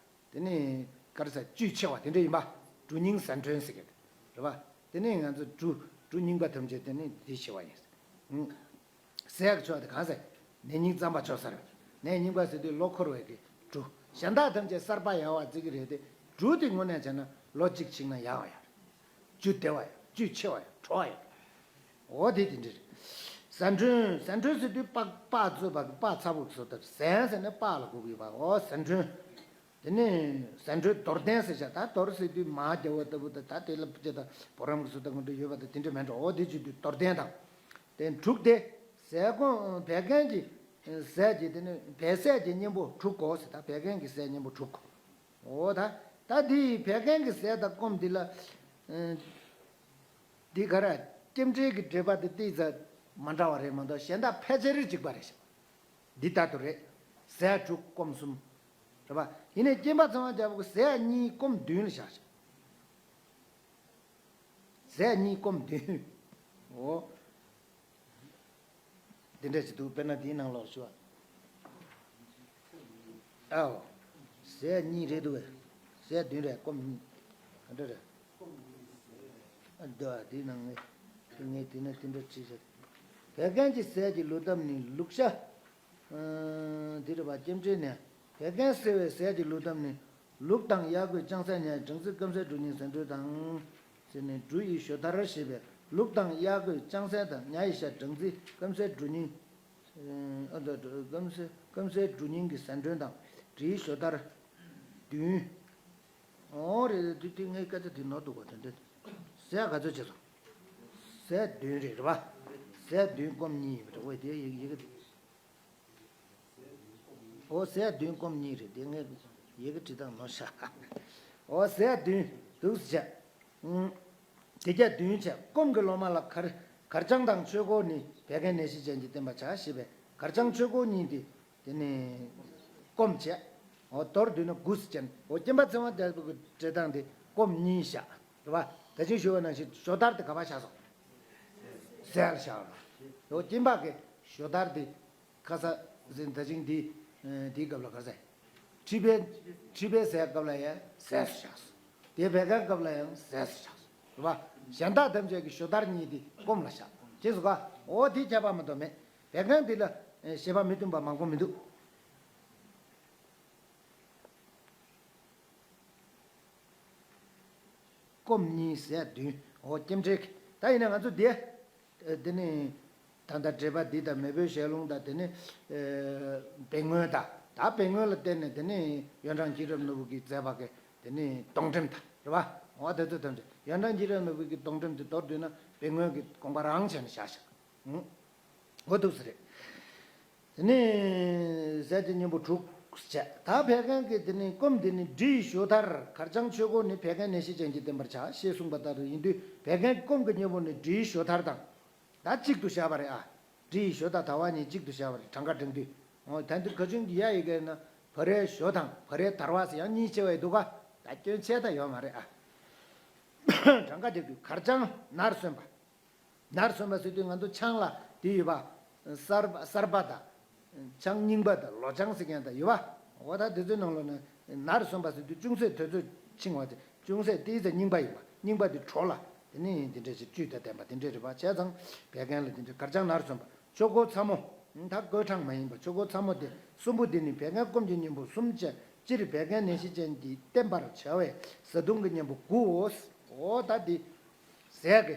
དེ་ནས་ག་རེ་ཟ་བཅུད་ཆེ་བ་དེ་འདྲ་ཡིན་པ། འབྲུ་རྙིང་ཟ་འཕྲོན་ཟེར་གི་རེད་པ། དེ་ནས་ང་ཚོ་འབྲུ་འབྲུ་རྙིང་པ་ཐམས་ཅད་དེ་ནས་འདི་ཆེ་བ་ཡིན། ཟས་ཀྱི་ཆོག་དེ་གང་ཟེར། ནས་རྙིང་གཙང་པ་ཆོག་ས་རེད། ནས་རྙིང་པ་ཟེར་དུས་ལོ་འཁོར་བའི་གི་འབྲུ། གཞན་དག་ཐམས་ཅད་གསར་པ་ཡལ་བ་བརྩི་གི་རེད་དེ། འབྲུ་དེ་དངོས་གནས་བྱས་ན་ལོ་གཅིག་ཕྱིན་ན་ཡག་བ་ཡོད་རེད། རྒྱུ་བདེ་བ་ཡོད། བཅུད་ཆེ་བ་ཡོད། བྲོ་བ་ཡོད། འོ་དེ་དེ་འདྲ་རེད། ཟ་འཕྲོན། ཟ་འཕྲོན་ཟེར་དུས་པགས་པགས་བཙོས་པ་གི་པགས་ཚ་པོ་གི་བཟོ་ལྟ། ཟན་ཟེར་ན་པགས་ལ་གོ་གི་ཡོད་པ། འོ་ཟ་འཕྲོན། དེ་ནས་ཟ་འཕྲོན་རྡོར་གདན་ཟེར་བྱ། ད་རྡོར་ཟེར་དུས་མར་རྒྱབ་པ་ལྟ་བུ་དང་ད་དེ་ལ་ཅི་ད་བུ་རམ་གི་བཟོ་ལྟ་ངོ་འདྲ་ཡོད་པ་དང་དེ་འདྲ་མེད་འགྲོ། འོ་དེ་བྱེད་དུས་རྡོར་གདན་དང་། དེ་དྲུག་སྟེ། ཟས་སྐོམ་བད་ཀན་གྱི་ཟས་ཀྱི་དེ་ནི་བད་ཟས་ཀྱི་གཉེན་པོ་དྲུག་གོ་ཟེར། ད་བད་ཀན་གྱི་ཟས་གཉེན་པོ་དྲུག་གོ། འོ་ད་ད་འདི་བད་ཀན་གྱི་ཟས་དང་སྐོམ་འདི་ལ། འདི་ག་ར་སྐྱེམས་འབྲས་ཀྱི་འགྲེལ་པ་དེ་ཏིག་ཙམ་མ་འདྲ་བ་རེད་མ་གཏོགས་གཞན་དག་ཕལ་ཆེར་གཅིག་པ་རེད་ཤག་འདི་ལྟར་དུ་རེད། ཟས་དྲུག་སྐོམ་གསུམ། རེད་པ། ཡིན་ནའི་སྐྱེམས་པ་ཚང་མ་རྒྱབ་ཀྱི་ཟས་གཉིས་སྐོམ་བདུན་ལ་བཞག་ཤག་ཟས་གཉིས་སྐོམ་བདུན། འོ། འདི་འདྲ་ཞིག་འདུག་དཔེར་ན་འདིའི་ནང་ལོགས་ཞུ་བ། ཨའོ། ཟས་གཉིས་རེད་འདུག་བས། ཟས་བདུན་རེད། སྐོམ་གཉིས། ག་འདྲ་རེད། ཨ་འདུག་ཨ། འདིའི་ནང་ངས་ངས་དེ་ན་དེ་འདྲ་བྲིས་ཤག་བད་ཀན་གྱི་ཟས་ཀྱི་ལུགས་གདམས་ནི་ལུག་ཤ། འདི་རེད་པ། སྐྱེམས་འབྲས་ནས། བད་ཀན་སེལ་བའི་ཟས་ཀྱི་ལུགས་གདམས་ནི། ལུག་དང་གཡག་རྒོད་ལྕང་སྲན་ཉ་ཡི་སྦྲང་རྩི་སྐམ་སའི་འབྲུ་རྙིང་ཟ་འཕྲོན་དང་། ཟེར་ནས་འབྲུ་ཡི་ཞོ་དར་ཞེས་པས་ལུག་དང་གཡག་རྒོད་ལྕང་སྲན་དང་ཉ་ཡི་ཤ་སྦྲང་རྩི་སྐམ་སའི་འབྲུ་རྙིང་། ཨ་ད་སྐམ་སའི་སྐམ་སའི་འབྲུ་རྙིང་གི་ཟ་འཕྲོན་དང་། འབྲུའི་ཞོ་དར། བདུན། ཨོ་རེད། དེ་དེ་ངའི་སྐད་ཆ་དེ་ནོར་འདུག་ག་དེ་འདྲ། ཟས་ག་ཚོད་བྱས་སོང་། ཟས་བདུན་རེད། རེད་པ། ཟས་བདུན་སྐོམ་གཉིས་ཡིན་པ་རེད། འོ་དེ་ཡི་ཡི་གེ་དེ། ཨོ་ཟས་བདུན་སྐོམ་གཉིས་རེད། དེ་ངའི་ཡི་གེ་བྲིས་སྟངས་ནོར་ཤག་ཨོ་ཟས་བདུན་འདུག་སེ་བྱས། ཨུམ། དེ་རྒྱ་བདུན་བྱས། སྐོམ་གྱི་ལོ་མ་ལ་གར་གར་སྤྱང་དང་ཆོས་འཁོར་ནི། བད་ཀན་ནད་གཞི་ཅན་གྱི་བསྟན་པར་བྱ་ཞེས་པས། གར་སྤྱང་ཆོས་འཁོར་གཉིས་ཏེ། དེ་ནི་སྐོམ་བྱས། འོ་མདོར་བསྡུས་ན་དགུ་སེ་བྱས་ནས། འོ་སྐྱེམ་པ་ཚེ་དབང་རྒྱལ་པོ་གི་འགྲེལ་སྟངས་དེ་སྐོམ་གཉིས་བཞག་རེད་པ། ད་ཅིག་ཞུ་བ་ནང་བཞིན་ཞོ་དར་དེ་ག་པར་བཞག་སོང་། ཟས་ལ་བཞག་རེད། འོ་སྐྱེམ་པ་གི་ཞོ་དར་དེ་ཁ་ས་ཟིན་ད་ཅིང་དེ་དེའི་སྐབས་ལ་ག་ཟེ། མཁྲིས་པའི་མཁྲིས་པའི་ཟས་སྐབས་ལ་ཡང་ཟས་སུ་བཞག་སོང་། དེ་བད་ཀན་སྐབས་ལ་ཡང་ཟས་སུ་བཞག་སོང་། རེད་པ། གཞན་དག་ཐམས་ཅད་ཀྱི་ཞོ་དར་གཉིས་དེ་སྐོམ་ལ་བཞག་ཅེས་སུ་ག་འོ་དེ་ཁྱད་པར་མ་གཏོགས་མེད། བད་ཀན་འདི་ལ་བཞེད་པ་མི་མཐུན་པ་མང་པོ་མི་འདུག་སྐོམ་གཉིས་ཟས་བདུན། འོ་སྐྱེམས་འདྲེན་གྱི། ད་ཡིན་ན་ང་ཚོ་འདི། དེ་ནི། ད་ལྟ་འགྲེལ་པ་འདི་དང་མེས་པོའི་ཞལ་ལུང་དང་དེ་ནི། སྦས་མངོན་དང་། ད་སྦས་མངོན་ལ་བརྟེན་ནས་དེ་ནི་ཡོན་ཀྲང་འཇིགས་རབ་ནོར་བུ་གིས་མཛད་པ་གི་དེ་ནི་སྡོང་འགྲེམས་དང་རེད་པ། འོ་དེ་ཚོ་ཐམས་ཅད་ཡོན་ཀྲང་འཇིགས་རབ་ནོར་བུ་གི་སྡོང་འགྲེམས་དེ་མདོར་བསྡུས་ན་སྦས་མངོན་གྱི་དགོངས་པ་རང་བྱས་ནས་བཞག་བཞག་འོ་འདུག་སེ་རེད། དེ་ནས་ཟས་ཀྱི་གཉེན་པོ་དྲུག་བྱས། ད་བད་ཀན་གྱི་དེ་ནས་སྐོམ་དེ་ནི་འབྲི་ཡི་ཞོ་དར། གར་སྤྱང་ཆོས་འཁོར་ནི། བད་ཀན་ནད་གཞི་ཅན་གྱི་བསྟན་པར་བྱ་ཞེས་གསུངས་པ་ལྟར་ཡིན་དུས། བད་ཀན་སྐོམ་གྱི་གཉེན་པོ་ནི་འབྲི་ཡི་ཞོ་དར་དང་། ད་གཅིག་ཏུ་བཞག་པ་རེད་ཨ། འབྲི་ཡི་ཞོ་དང་དར་བ་གཉིས་གཅིག་ཏུ་བཞག་པ་རེད། གྲངས་ཀ་འགྲེང་དུས། འོ་ད་འདི་ག་ཅུང་གི་ཡ་ཡི་གེ་ན་བ་རའི་ཞོ་དང་བ་རའི་དར་བ་ཟེར་ཡང་གཉིས་ཕྱེ་བ་ཡི་འདུག་ག་ད་སྐྱོན་ཆེ་ད་ཡོད་མ་རེད་ཨ། གྲངས་ཀ་འགྲེང་དུས། གར་སྤྱང་ནར་སོན་པ། ནར་སོན་པ་ཟེར་དུས་ང་ཚོ་ཆང་ལ་དེ་ཡོད་པ། གསར་པ་གསར་པ་དང་། ཆང་རྙིང་པ་དང་ལོ་ཆང་ཟེར་མཁན་དང་ཡོད་པ། འོ་ད་དེ་ཚོའི་ནང་ལོགས་ནས་ནར་སོན་པ་ཟེར་དུས་ཅུང་ཟད་དུས་ཚོད་ཕྱིན་པ་དེ་ཅུང་ཟད་ཏོག་ཙམ་རྙིང་པ་ཡིན་པ། རྙིང་པ་དེ་དྲོ་ལ་དེ་ནས་དེ་འདྲ་ཞིག་བཅུད་དང་ལྡན་པ་དེ་འདྲ་རེད་པ། བྱས་ཙང་བད་ཀན་ལ་དེ་འདྲ། གར་སྤྱང་ནར་སོན་པ། ཆོས་འཁོར་ཚ་མོ། ད་བསྐོལ་གྲང་མ་ཡིན་པ། ཆོས་འཁོར་ཚ་མོ་སྟེ་གསུམ་པོ་འདི་ནི་བད་ཀན་སྐོམ་གྱི་གཉེན་པོ་གསུམ་བཅས། སྤྱིར་བད་ཀན་ནད་གཞི་ཅན་གྱི་བསྟན་པར་བྱ་བའི་བཟའ་བཏུང་གི་གཉེན་པོ་དགུའོ། འོ་ད་འདི་ཟས་ཀྱི་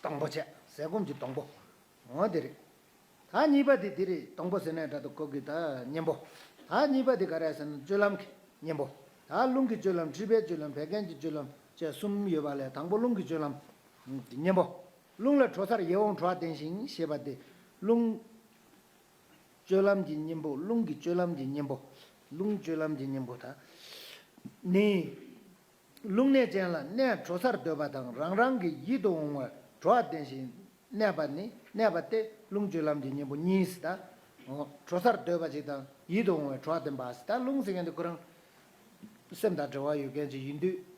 སྡོང་པོ་བྱས། ཟས་སྐོམ་གྱི་སྡོང་པོ། འོ་དེ་རེད། ད་གཉིས་པ་དེ་འདི་རེད། སྡོང་པོ་ཟེར་ནའི་འདྲ་འདུག་ཁོ་གི་ད་གཉེན་པོ། ད་གཉིས་པ་དེ་ག་རེ་ཟེར་ན་སྤྱོད་ལམ་གྱི་གཉེན་པོ། ད་རླུང་གི་སྤྱོད་ལམ། མཁྲིས་པའི་སྤྱོད་ལམ། བད་ཀན་གྱི་སྤྱོད་ལམ་བཅས་གསུམ་ཡོད་པ་ལས། དང་པོ་རླུང་གི་སྤྱོད་ལམ་གྱི་གཉེན་པོ། རླུང་ལ་དྲོ་སར་ཡིད་འོང་དྲོ་བ་ལྡན་ཞིང་ཞེས་པ་སྟེ། རླུང་སྤྱོད་ལམ་གྱི་གཉེན་པོ། རླུང་གི་སྤྱོད་ལམ་གྱི་གཉེན་པོ། རླུང་སྤྱོད་ལམ་གྱི་གཉེན་པོ་དང་ནི། རླུང་གནད་ཅན་ལ་གནས་དྲོ་སར་སྡོད་པ་དང་། རང་རང་གི་ཡིད་དུ་འོང་བའི་དྲོ་བ་ལྡན་ཞིང་གནས་པ་ནི། གནས་པ་སྟེ་རླུང་སྤྱོད་ལམ་གྱི་གཉེན་པོ་གཉིས་སུ་ད། དྲོ་སར་སྡོད་པ་ཅིག་དང་ཡིད་དུ་འོང་བའི་དྲོ་བ་ལྡན་པ་སུ་ད། རླུང་ཟེར་མཁན་དེ་ཁོ་རང་སེམས་དང་འབྲེལ་བ་ཡོད་མཁན་ཅིག་ཡིན་དུས།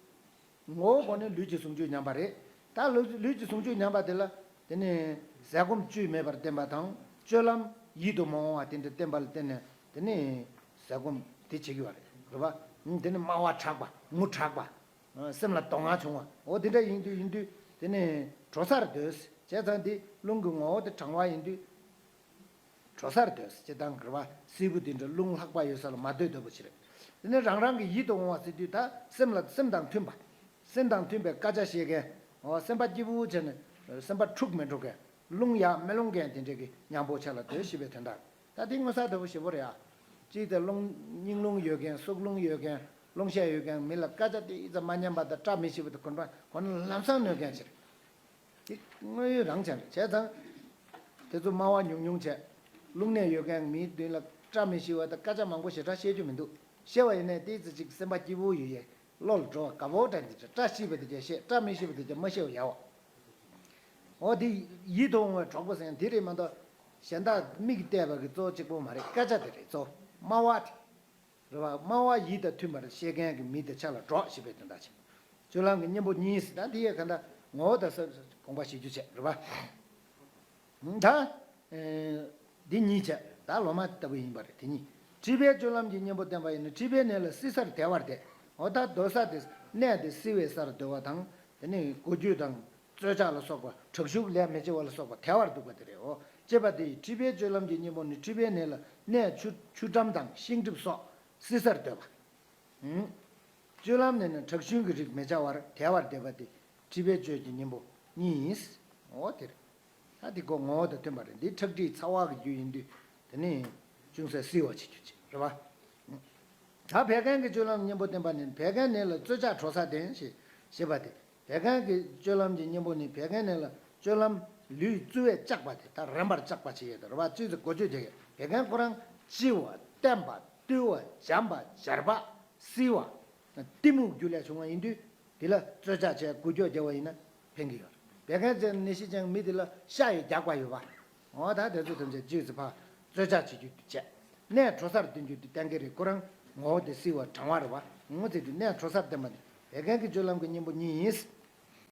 ངོ་བོ་སྒོ་ནས་ལུས་ཀྱི་ཟུང་འཇུག་ཉམས་པ་རེད། ད་ལུས་ལུས་ཀྱི་ཟུང་འཇུག་ཉམས་པ་དེ་ལ་དེ་ནི་ཟས་སྐོམ་བཅུད་མེད་པར་བསྟན་པ་དང་། སྤྱོད་ལམ་ཡིད་དུ་མ་འོང་བ་དེ་འདྲ་བསྟན་པ་ལ་བརྟེན་ནས་དེ་ནི་ཟས་སྐོམ་དེ་བྱེད་ཀྱི་བ་རེད། རེད་པ། དེ་ནི་དམའ་བ་དྲག་པ། ངུ་དྲག་པ། སེམས་ལ་སྡུག་བསྔལ་བྱུང་བ། འོ་དེ་འདྲ་ཡིན་དུས་ཡིན་དུས་དེ་ནི་དྲོ་སར་སྡོད། བྱས་ཙང་དེ་རླུང་གི་ངོ་བོ་དེ་གྲང་བ་ཡིན་དུས། དྲོ་སར་སྡོད། སྤྱིར་བཏང་གི་རེད་པ། བསིལ་པོ་དེ་འདྲ་རླུང་ལྷགས་པ་ཡོད་ས་ལ་མ་སྡོད་སྡོད་པ་ཞིག་རེད། དེ་ནས་རང་རང་གི་ཡིད་དུ་འོང་བ་ཟེར་དུས་ད་སེམས་ལ་སེམས་དང་མཐུན་པ། སེམས་དང་མཐུན་པའི་སྐད་ཆ་བཤད་མཁན། འོ་སེམས་པ་སྐྱིད་པོ་བྱས་ནས་སེམས་པ་འཁྲུག་མི་འགྲོ་མཁན། རླུང་ཡར་མི་སློང་མཁན་དེ་འདྲ་གི་ཉམ་པོ་ཆ་ལ་སྡོད་ཞེས་པའི་དོན་དག་ད་དེ་མངོན་གསལ་དོད་པོ་ཞེ་པོ་རེད་ཨ། གཅིག་དེ་རླུང་སྙིང་རླུང་ཡོད་མཁན། སྲོག་རླུང་ཡོད་མཁན། རླུང་ཤ་ཡོད་མཁན་མི་ལ་སྐད་ཆ་དེ་ཨི་ཙམ་མ་སྙན་པ་དང་བཀྲ་མི་ཤིས་པ་དང་གོ་འདྲ་གོ་ན་ལམ་སང་གནོད་མཁན་ཞིག་རེད། དེ་དངོས་ཡོད་རང་ཅན་རེད། བྱས་ཙང་། དེ་ཚོ་སྨྲ་བ་ཉུང་ཉུང་བྱས། རླུང་ནད་ཡོད་མཁན་མིའི་མདུན་ལ་བཀྲ་མི་ཤིས་པ་དང་སྐད་ཆ་མང་པོ་ཞེ་དྲག་བཤད་རྒྱུ་མི་འདུག་བཤད་པ་ཡིན་ནའི་ཏོག་ཙམ་ཅིག་སེམས་པ་སྐྱིད་པོ་ཡོད་ཡས། བློ་ལ་འགྲོ་བ་དགའ་པོ་འདྲ་འདི་འདྲ། བཀྲ་ཤིས་པ་དེ་ཅིག་བཤད། བཀྲ་མི་ཤིས་པ་དེ་ཅིག་མ་བཤད་པ་ཡག་པ། འོ་དེ་ཡིད་དུ་འོང་བའི་གྲོགས་པོ་ཟེར་མཁན་དེ་རེད་མ་གཏོགས། གཞན་དག་མིག་གིས་བལྟས་པ་གི་གཙོ་བོ་གཅིག་པོ་མ་རེད། སྐད་ཆ་དེ་རེད་གཙོ་བོ། སྨྲ་བ་དེ། རེད་པ། སྨྲ་བ་ཡིད་དང་མཐུན་པར་བཤད་མཁན་གྱི་མི་དེ་ཆ་ལ་གྲོགས་ཞེས་པའི་དོན་དག་བྱེད། སྤྱོད་ལམ་གྱི་གཉེན་པོ་གཉིས་ཟེར། ད་འདི་ཡས་ག་འདྲ་ངོ་བོ་དང་ས་དགོངས་པ་བཞེས་རྒྱུ་བྱས། རེད་པ། ད། ཨེ། འདི་གཉིས་བྱས། ད་ལོ་མ་ལྟ་བུ་ཡིན་པ་རེད། དེ་གཉིས། མཁྲིས་པའི་སྤྱོད་ལམ་གྱི་གཉེན་པོ་བསྟན་པ་ཡིན་ན། མཁྲིས་པའི་ནད་ལ་བསིལ་སར་དལ་བར་བསྡད། འོ་ད་སྡོད་ས་དེ་གནས་དེ་བསིལ་བའི་སར་སྡོད་པ་དང་། དེ་ནས་གོ་རྒྱུ་དང་། རྩོལ་བཅག་ལ་སོགས་པ། དྲག་ཤུགས་ལས་མི་བྱེད་པ་ལ་སོགས་པ་དལ་བར་འདུག་པ་དེ་རེད། འོ། ཅེས་པ་དེ་ཡིས་མཁྲིས་པའི་སྤྱོད་ལམ་གྱི་གཉེན་པོ་ནི། མཁྲིས་པའི་ནད་ལ་གནས་ཆུ་ཆུ་འགྲམ་དང་ཤིང་གྲིབ་སོགས་བསིལ་སར་སྡོད་པ། ཨུམ། སྤྱོད་ལམ་ནི་ནི་དྲག་ཤུལ་གྱི་རིགས་མི་བྱ་བར་དལ་བར་བསྡད་པ་དེ་མཁྲིས་པའི་སྤྱོད་ཀྱི་གཉེན་པོ་གཉིས་ཡིན། འོ་དེ་རེད། ད་དེ་ཀོ་ངོ་བོ་དང་མཐུན་པ་རེད། འདི་ཁྲག་མཁྲིས་ཚ་བ་གི་རྒྱུ་ཡིན་དུས་དེ་ནི་ཅུང་ཟད་བསིལ་བ་བྱེད་རྒྱུ་ཅིག་རེད་པ། ད་བད་ཀན་གྱི་སྤྱོད་ལམ་གཉེན་པོ་བསྟེན་པ་ནི་བད་ཀན་ནད་ལ་རྩོལ་བཅག་གྲོལ་ས་བསྟེན་ཞེས་ཞེས་པ་སྟེ། བད་ཀན་གྱི་སྤྱོད་ལམ་གྱི་གཉེན་པོ་ནི་བད་ཀན་ནད་ལ་སྤྱོད་ལམ་ལུས་རྩུབ་པས་བཅག་པ་སྟེ། ད་རན་པར་བཅག་པ་བྱེད་ཡས་དང་རེད་པ། རྩུབ་ཟེར་འགོ་བརྗོད་བྱེད་ཡས། བད་ཀན་ཁོ་རང་ལྕི་བ། བརྟན་པ། རྟུལ་བ། འཇམ་པ། འབྱར་བ། བསིལ་བ། གཏི་མུག་རྒྱུ་ལས་བྱུང་བ་ཡིན་དུས། དེ་ལ་རྩོལ་བཅག་བྱས་འགུལ་སྐྱོད་བརྒྱབ་པ་ཡིན་ན་ཕན་གྱི་ཡོད་རེད། བད་ཀན་ཟེར་ནད་གཞི་ཅན་མི་དེ་ལ་ཤ་ཡི་རྒྱགས་པ་ཡོད་པ། འོ་ད་དེ་ཚོ་ཐམས་ཅད་ལྕི་བས་ཕར་རྩོལ་བཅག་བྱེད་རྒྱུ་དེ་བྱས། གནས་གྲོལ་སར་འདོན་རྒྱུ་དེ་གཏན་འཁེལ་རེད། ཁོ་རང་ངོ་བོ་དེ་བསིལ་བ་གྲང་བ་རེད་པ། ངོ་བོ་དེ་གནས་གྲོལ་སར་བསྟེན་པ་ནི་བད་ཀན་གྱི་སྤྱོད་ལམ་གྱི་གཉེན་པོ་གཉིས་ཡིན།